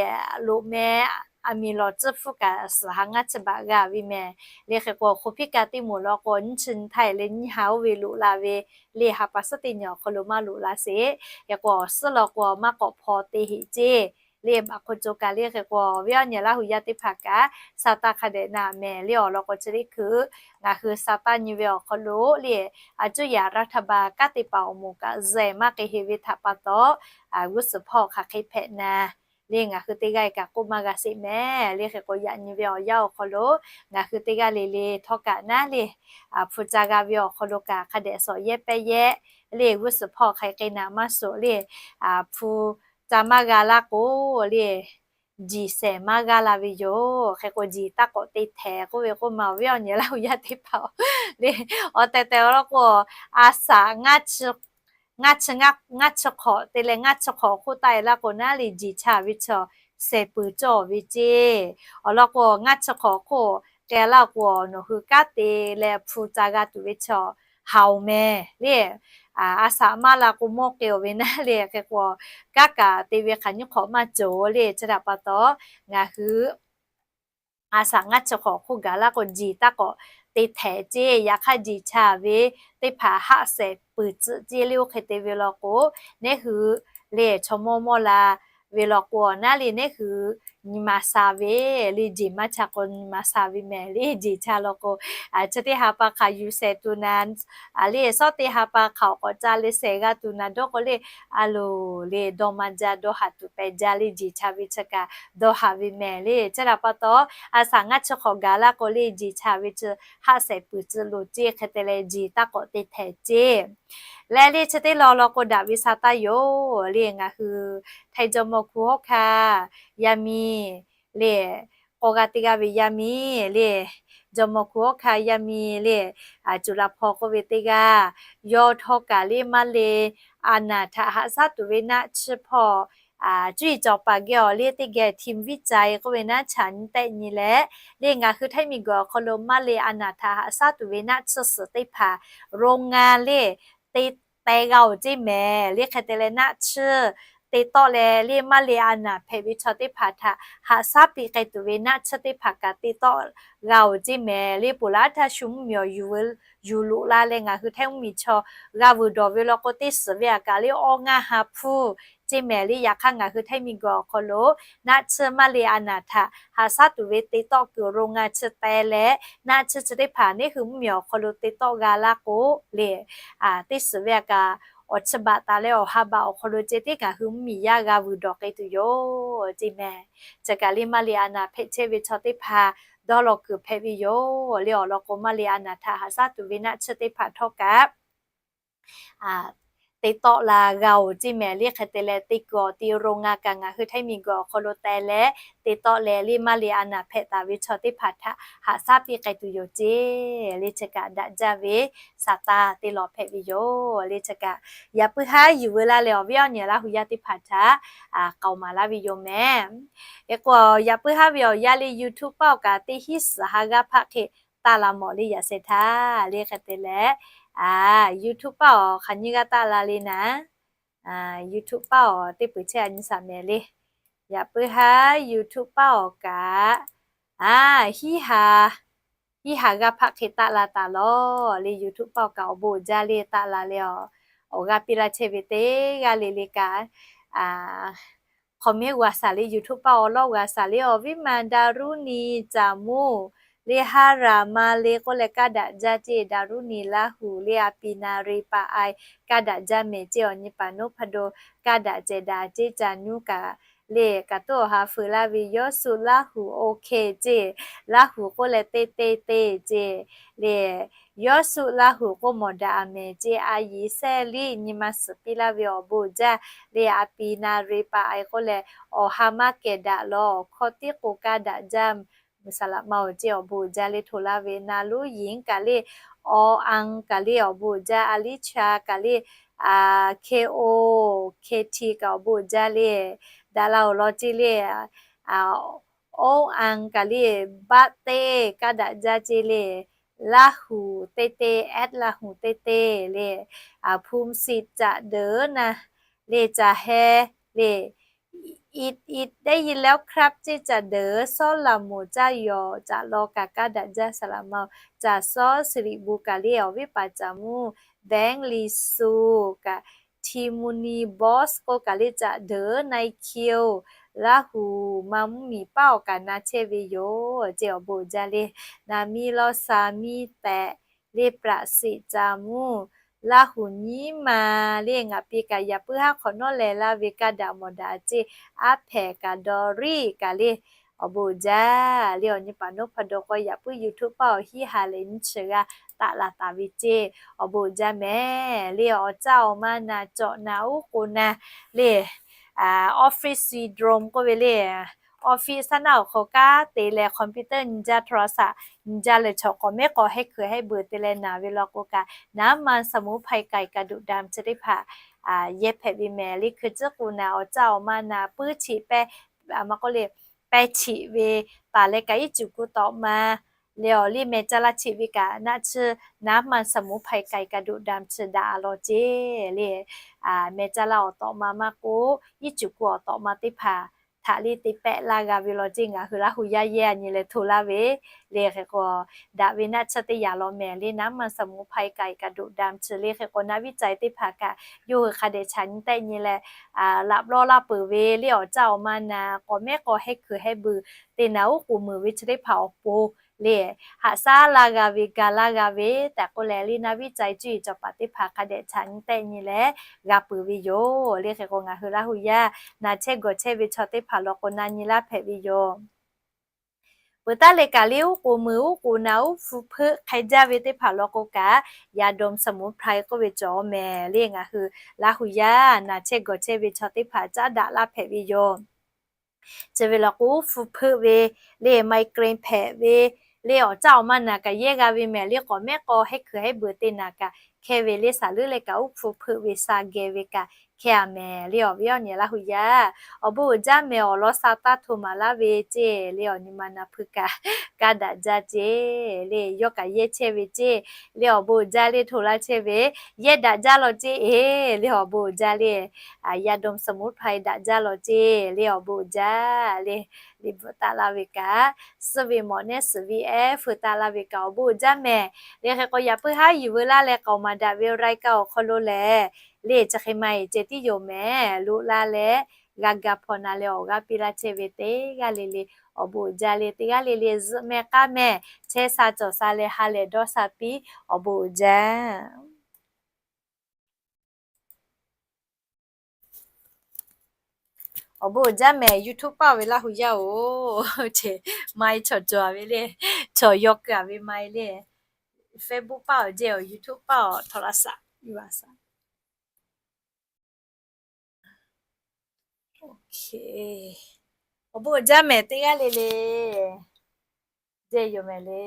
loꞈ meh aˬ miˍ lawˬ tcuhˇ hpfuhˇ kaꞈ suhˍ ha ngaˇ chi baꞈ g'a ve mehˍ le. Hk'e k'o hk'o hpiˇ kaꞈ teˇ moˍ law k'o nyiˇ chi nyi htaiˍ leh nyiˇ ha oˇ ve loꞈ la ve le. Ha pa suhˉ teˇ nyi awˬ hk'aw lo maˇ loꞈ la sheˍ. Hk'e k'o awˬ suhˉ law k'o maˇ k'awꞈ hpaw te heˆ ceˇ le. Baꞈ hk'o co kaꞈ le. Hk'e k'o awˬ viˉ awˬ nyi Laˇ hu yaˇ teˇ hpaˍ kaꞈ sa taˇ hk'a dehꞈ naꞈ mehˍ le. Awˬ lawn k'o chi teˇ hkui ngaˬ hui sa taˇ nyi ve awˬ hk'aw lo le, a cuˇ yaꞈ รัฐบาล kanˉ te paˍ awˬ moˍ kaꞈ zehˬ maˇ k'e heˆ ve htaꞈ pa taw, g'uˇ suhˍ hpawˇ hk'aˬ hk'e hpehꞈ na le ngaˬ hui teˇ g'aˇ kaꞈ k'oˆ maˇ g'a sheˍ mehˍ le. Hk'e k'o yaꞈ nyi ve awˬ yanˇ awˬ hk'aw lo ngaˬ hui teˇ g'aˇ le le htawˇ kaꞈ naˉ le, hpu ca g'a ve awˬ hk'aw lo kaꞈ hk'a dehꞈ shawˍ yehˇ pehˇ yehˇ le. G'uˇ suhˍ hpawˇ hk'aˬ hk'e naꞈ maˇ suhˍ le, hpu ca maˇ g'a laˇ k'o le, jiˬ shehˍ maˇ g'aˇ la ve yoˬ. Hk'e k'o jiˬ taˇ k'awꞈ te htehˍ k'oˆ ve k'oˆ ma awˬ viˉ awˬ nyi Laˇ hu yaˇ teˇ hpaˍ le, awˬ tehˬ tehˬ awˬ lawn k'o, a shaꞈ ngaˇ chi ngaˇ chi hk'awꞈ te leh ngaˇ chi hk'awꞈ hk'oˆ taˆ e laˇ k'o naˉ le jiˬ chaˇ ve chaw shehˍ peuˬ cawˬ ve ceˇ. Awˬ lawn k'o ngaˇ chi hk'awꞈ hk'oˆ k'ai laˇ k'o nawˬ hui kanˉ te leh hpu ca g'a tuˬ ve chaw haoˍ mehˍ le. A shaꞈ maˇ la k'o mawˇ k'ai-oˬ ve naˉ le. Hk'e k'o kanˉ kaꞈ te ve hk'aˬ nyiˇ hk'awꞈ maˇ cawˬ le. Chi htaꞈ pa taw ngaˬ hui a shaꞈ ngaˇ chi hk'awꞈ hk'oˆ gaˬ laˇ k'o jiˬ taˇ k'awꞈ te htehˍ ceˇ. Yaꞈ hk'aˇ jiˬ chaˇ ve teˇ hpaˍ haˆ shehˍ peuˬ tcuhꞈ ceˇ le. Oˇ hk'e te ve law k'o, neˇ hui le chaw mawˇ mawˇ la ve law k'o naˉ le neˇ hui nyi ma sha ve le, jeˬ maˇ cha k'o nyi ma sha ve mehˍ le. Jeˬ cha law k'o, chi teˇ ha pa hk'aˬ yuˬ shehˍ tuˬ naˍ, le shawˉ teˇ ha pa hk'aˬ awˬ k'awꞈ ca leh shehˍ g'a tuˬ naˍ dawˇ k'o le, a loˍ le dawˇ maˇ jaˇ, dawˇ haˍ tuˬ pehꞈ jaˇ le. Jeˬ cha ve chi kaꞈ dawˇ haˍ ve mehˍ le. Chi htaꞈ pa taw, a shaˍ ngaˇ chi hk'awꞈ gaˬ laˇ k'o le, jeˬ cha ve chi haˆ shehˍ peuˬ tcuh loˍ ceˇ. Hk'e te leh jeˬ taˇ k'awꞈ te htehꞈ ceˇ. Leh le chi teˇ law law k'o daꞈ ve sha taˇ yoˬ le. Ngaˬ hui Htaiˇ jawˇmawˇ hku hawˉ hkaˇ yaˇ miˇ le, k'awˇ g'aˇ teˇ g'aˇ ve yaˇ miˇ le, jawˇmawˇ hku hawˉ hkaˇ yaˇ miˇ le, Cuˬ la hpaw k'oˆ ve teˇ g'aˇ, yawˇ htawˇ kaꞈ le maˇ le a naˍ htaꞈ haꞈ shaˉ tuˬ ve naˆ tsuhˇ hpawˇ cuˇ yiˍ cawˬ paˍ geh awˬ le teˇ geh ทีมวิจัย k'oˆ ve naˉ chaꞈ nyi tehˆ nyi leh, le ngaˬ hui Htaiˇ miˬguiˬ awˬ hk'aw lo maˇ le a naˍ htaꞈ haꞈ shaˉ tuˬ ve naˆ tsuhˇ suhˍ teˇ hpaˍ โรงงาน le te teh g'a-oˬ ceˇ mehˍ le. Hk'e te leh naˆ tsuhˇ te tawˆ leh le maˇ le a naˍ hpehꞈ ve chaw teˇ hpaˍ htaꞈ haꞈ shaˉ piˇ k'ai tuˬ ve naˆ tsuhˇ teˇ hpaˍ kaꞈ te tawˆ g'a-oˬ ceˇ mehˍ le. Ponˬ laˇ htaˇ shu mvuhˇmiˬ awˬ yuˬ loꞈ la leh ngaˬ hui Htaiˇ mvuhˇmiˬ chaw g'a vuiˬ dawˬ ve law k'o, teˇ suhˍ ve aꞈ kaꞈ le awˇ ngaˇ ha hpuˇ ceˇ mehˍ le. Yaꞈ hk'aˇ ngaˬ hui Htaiˇ miˬguiˬ awˬ hk'aw lo naˆ tsuhˇ maˇ le a naˍ htaꞈ haꞈ shaˉ tuˬ ve te tawˆ kuiˬ โรงงาน chi teh leh, naˆ tsuhˇ chi teˇ hpaˍ neˉ hui mvuhˇmiˬ awˬ hk'aw lo te tawˆ g'a laˇ k'o le, teˇ suhˍ ve aꞈ kaꞈ awˬ chi baꞈ taˍ leh awˬ ha baꞈ awˬ hk'aw lo ceh tiˉ ngaˬ hui mvuhˇmiˬ yaˇ g'a vuiˬ dawˬ k'ai tuˬ yoˬ ceˇ mehˍ. Chi kaꞈ le maˇ le a naˍ hpehꞈ chehˇ ve chaw teˇ hpaˍ dawˇ law kuiˬ hpehꞈ ve yoˬ le. Awˬ lawn k'o maˇ le a naˍ htaꞈ haꞈ shaˉ tuˬ ve naˆ tsuhˇ teˇ hpaˍ htawˇ kaꞈ te tawˆ la g'a-oˬ ceˇ mehˍ le. Hk'e te leh te kuiˬ awˬ ti โรงงาน kaꞈ ngaˬ hui Htaiˇ miˬguiˬ awˬ hk'aw lo teh leh te tawˆ leh le maˇ le a naˍ hpehꞈ taˍ ve chaw teˇ hpaˍ htaꞈ haꞈ shaˉ piˇ k'ai tuˬ yoˬ ceˇ le. Chi kaꞈ daꞈ jaˇ ve shaˍ taˇ te lawˬ hpehꞈ ve yoˬ le. Chi kaꞈ yaꞈ puiˉ haˉ yuˬ veu laˇ leh awˬ viˉ awˬ nyi Laˇ hu yaˇ teˇ hpaˍ htaꞈ k'aoˍ maˍ laˇ ve yoˬ mehˍ. Hk'e k'o yaꞈ puiˉ haˉ ve awˬ yaˇ le YouTube paˆ awˬ kaꞈ teˇ hinˉ suhˍ ha g'aˇ hpaˆ hk'e taˆ la mawˬ le yaꞈ sheh htaˇ le. Hk'e te leh YouTube paˆ awˬ hk'aˬ nyiˇ g'aˇ taˆ la le naˍ, YouTube paˆ awˬ teˇ peuˬ chehˇ a nyi shaˍ mehˍ le. Yaꞈ puiˉ haˉ YouTube paˆ awˬ kaꞈ a, hiˉ ha, hiˉ ha g'aˇ hpaˆ hk'e taˆ la taˍ lawˬ le. YouTube paˆ awˬ kaꞈ awˬ bon uiˍ jaˇ le taˆ la le. Awˬ g'aˇ piˇ laˇ chehˇ ve teˇ g'aˇ le le kaꞈ comment g'a shaˍ le. YouTube paˆ awˬ lawˉ g'a shaˍ le. Awˬ viˉ ma Daˍruˇniˍ caˍ muˇ le, haˉ raˍ ma le k'oˆ leh kaˇ daꞈ jaˇ ceˇ. Daˍruˇniˍ Laˇ hu le, a pi na re pa ai kaˇ daꞈ jaˇ mehˍ ceˇ. Awˬ nyi paˍ noˉ hpaˇ do kaˇ daꞈ cehˬ daꞈ ceˇ. Caˍ nuˇ kaꞈ le kaꞈ tuˉ awˬ ha feu laˇ ve Yawˇsuˆ Laˇ hu OK ceˇ. Laˇ hu k'oˆ leh teˇ teˇ teˇ ceˇ le. Yawˇsuˆ Laˇ hu k'oˆ mawˬ daꞈ a mehˍ ceˇ. A yiˍ sehˇ liˇ nyi ma suhˍ piˇ laˇ ve awˬ bon uiˍ jaˇ le. A pi na re pa ai k'oˆ leh awˬ ha maˇ kehˬ daꞈ lawˬ. Awˬ hkawˇ tiˉ k'o kaˇ daꞈ jaˇ mehˍ. Saˍ laꞈ ma awˬ ceˇ awˬ bon uiˍ jaˇ le hto laˇ ve. Na luˉ yinˉ kaꞈ le, awˬ anˍ kaꞈ le awˬ bon uiˍ jaˇ. A liˇ cha kaꞈ le, K O, K T kaꞈ awˬ bon uiˍ jaˇ le. Daꞈ la awˬ lawn ceˇ le. Oˉ anˍ kaꞈ le, baˆ teˇ kaˇ daꞈ jaˇ ceˇ le. Laˇ hu teˇ teˇ, Ed Laˇ hu teˇ teˇ le. Hpu siˍ caꞈ deuˬ na le, caˬ heh le, ได้ยินแล้วครับ ceˇ caꞈ deuˬ. Sawˉ laˍ moˍ caˇ yawˬ caꞈ law kaꞈ kaˇ daꞈ jaˇ saˍ laꞈ ma. Caˬ sawˉ Siˍriˍ bu kaꞈ le awˬ viˉ paˍ caˍ muˇ Bengˍ Liˍ suˍ kaꞈ, Hti mu ni Bawˇ k'oˆ kaꞈ le caꞈ deuˬ. Nai Kiˇ-oˬ, Laˇ hu ma mvuhˇmiˬ paˆ awˬ kaꞈ na chehˇ ve yoˬ ceˇ. Awˬ bon uiˍ jaˇ le. Na miˇ lawˇ sha miˇ tehꞈ le, ประสิทธิ์ caˍ muˇ Laˇ hu nyiˉ ma le. Ngaˬ pi kaꞈ yaꞈ puiˉ haˉ hk'awꞈ nawˉ leh laˇ ve kaˇ daꞈ mawˬ daꞈ ceˇ. Aˉ hpehꞈ kaꞈ Dawˇriˆ kaꞈ le awˬ bon uiˍ jaˇ le. Awˬ nyi paˍ noˉ hpaˇ do k'o yaꞈ puiˉ YouTube paˆ awˬ hiˉ ha leh nyiˇ chi g'aˇ taˆ la taˍ ve ceˇ. Awˬ bon uiˍ jaˇ mehˍ le. Awˬ caˇ awˬ ma naˬ cawꞈ naˬ uˉ k'oˍ na le, office syndrome k'oˆ ve le. Office shaˉ naˆ awˬ hk'aw kanˉ te leh computer nyi jaˇ, โทรศัพท์ nyi jaˇ leh chaw k'awꞈ mehˉ k'awꞈ hehˉ hkui hehˉ beuˬ te leh naˬ ve law k'o kaꞈ, naˉ ma สมุนไพร ไก่ กระดูกดำ chi teˇ hpaˍ yehˇ hpehꞈ ve mehˍ le. Hkui tcuhˉ k'o naˬ awˬ caˇ awˬ ma naˬ puiˉ cheꞈ pehˇ, maˇ k'oˆ le, pehˇ cheꞈ ve taˍ leh kaꞈ iˉ cuˬ ku tawꞈ ma le awˬ le meh caˇ laˇ cheꞈ ve kaꞈ naˆ tsuhˇ naˉ ma สมุนไพร ไก่ กระดูกดำ chi daꞈ a law ceˇ le. Meh caˇ laˇ awˬ tawꞈ ma maˇ k'oˆ, iˉ cuˬ ku awˬ tawꞈ ma teˇ hpaˍ htaꞈ liˇ te pehˆ laˇ g'a ve law ceˇ. Ngaˬ hui Laˇ hu yaˇ yehˇ nyi leh hto laˇ ve le. Hk'e k'o, daꞈ ve naˆ tsuhˇ teˇ yanˇ law mehˍ le, naˉ maˇ saˍ mvuhˇ hpaˇ e kaꞈ e kaꞈ doꞈ da chi le. Hk'e k'o, naˆ viˉ caiˬ teˇ hpaˍ kaꞈ yawˇ hui hk'a dehꞈ chaꞈ nyi tehˆ nyi leh, laꞈ lawˇ laˇ peuˬ ve le. Awˬ caˇ awˬ ma naˍ k'awꞈ mehˉ k'aw hehˉ hkuiˬ hehˉ beuˬ te naˍ uˉ k'oˍ meuˍ ve chi teˇ hpaˍ awˬ pon le, haꞈ shaˉ laˇ g'a ve, ga laˇ g'a ve tehꞈ k'oˆ leh le, naˆ viˉ caiˬ cuˇ yiˍ cawˬ paˍ teˇ hpaˍ hk'a dehꞈ chaꞈ nyi tehˆ nyi leh g'a peuˬ ve yoˬ le. Hk'e k'o, ngaˬ hui Laˇ hu yaˇ naˬ chehˇ gawˬ chehˇ ve chaw teˇ hpaˍ law k'o, na nyi laˇ hpehꞈ ve yoˬ. Peuˬ taˉ leh kaꞈ le, uˉ k'oˍ meuˍ uˉ k'oˍ naˍ uˉ hpu hpeuˆ hk'ai jaˇ ve teˇ hpaˍ law k'o kaꞈ, yaˇ dawˇ mvuhˇ hpla e k'oˆ ve cawˬ mehˍ le. Ngaˬ hui Laˇ hu yaˇ naˬ chehˇ gawˬ chehˇ ve chaw teˇ hpaˍ caˉ daꞈ laˇ hpehꞈ ve yoˬ. Chi ve law k'o, uˉ hpu hpeuˆ ve le, migraine hpehꞈ ve le, awˬ caˇ awˬ ma naˍ kaꞈ yehˇ g'a ve mehˍ le, k'awꞈ mehˉ k'aw hehˉ hkuiˬ hehˉ beuˬ te naˍ kaꞈ hkehˇ ve le, saˍ leuˉ leh kaꞈ uˉ hpu hpeuˆ ve sha geh ve kaꞈ hkehˇ a mehˍ le. Awˬ viˉ awˬ nyi Laˇ hu yaˇ, awˬ bon uiˍ jaˇ mehˍ. Awˬ lawn sha taˇ hto maˍ laˇ ve ceˇ le. Awˬ nyi ma naˍ hpui kaꞈ kaˇ daꞈ jaˇ ceˇ le. Yawˇ kaꞈ yehˇ chehˇ ve ceˇ le. Awˬ bon uiˍ jaˇ le, hto laˇ chehˇ ve, yehˇ daꞈ jaˇ law ceˇ e le. Awˬ bon uiˍ jaˇ le, yaˇ dawˇ mvuhˇ hpla e daꞈ jaˇ law ceˇ le. Awˬ bon uiˍ jaˇ le. Liꞈ bvuhꞈ taˆ laˇ ve kaꞈ, suhˉ ve mawꞈ nehˉ suhˍ ve ehˉ hpeuꞈ taˆ laˇ ve kaꞈ awˬ bon uiˍ jaˇ mehˍ le. Hk'e k'o, yaꞈ puiˉ haˉ yuˬ veu laˇ leh k'aoˍ maˍ daꞈ ve รายการ awˬ hk'aw lo lehˬ le, chi hk'e maˇ heˆ ceh tiˉ yoˬ mehˍ. Loꞈ la leh g'a ga hpaw na leh awˬ g'aˇ piˇ laˇ chehˇ ve teˇ g'aˇ le le, awˬ bon uiˍ jaˇ le. Teˇ g'aˇ le le zuhꞈ meh k'aˉ meh chehˇ sha cawˬ sha leh ha lehˬ dawˇ sha piˇ. Awˬ bon uiˍ jaˇ. Awˬ bon uiˍ jaˇ mehˍ. YouTube paˇ ve Laˇ hu yaˇ oˬ, ce, maˇ e chaw cawˬ ve le, chaw yaw keu a ve maˇ e le. Facebook paˇ awˬ jehˇ awˬ, YouTube paˇ awˬ, htaw la saꞈ, i a saꞈ. Awˬ bon uiˍ jaˇ mehˍ teˇ g'aˇ le le, jehˇ yoˬ mehˍ le.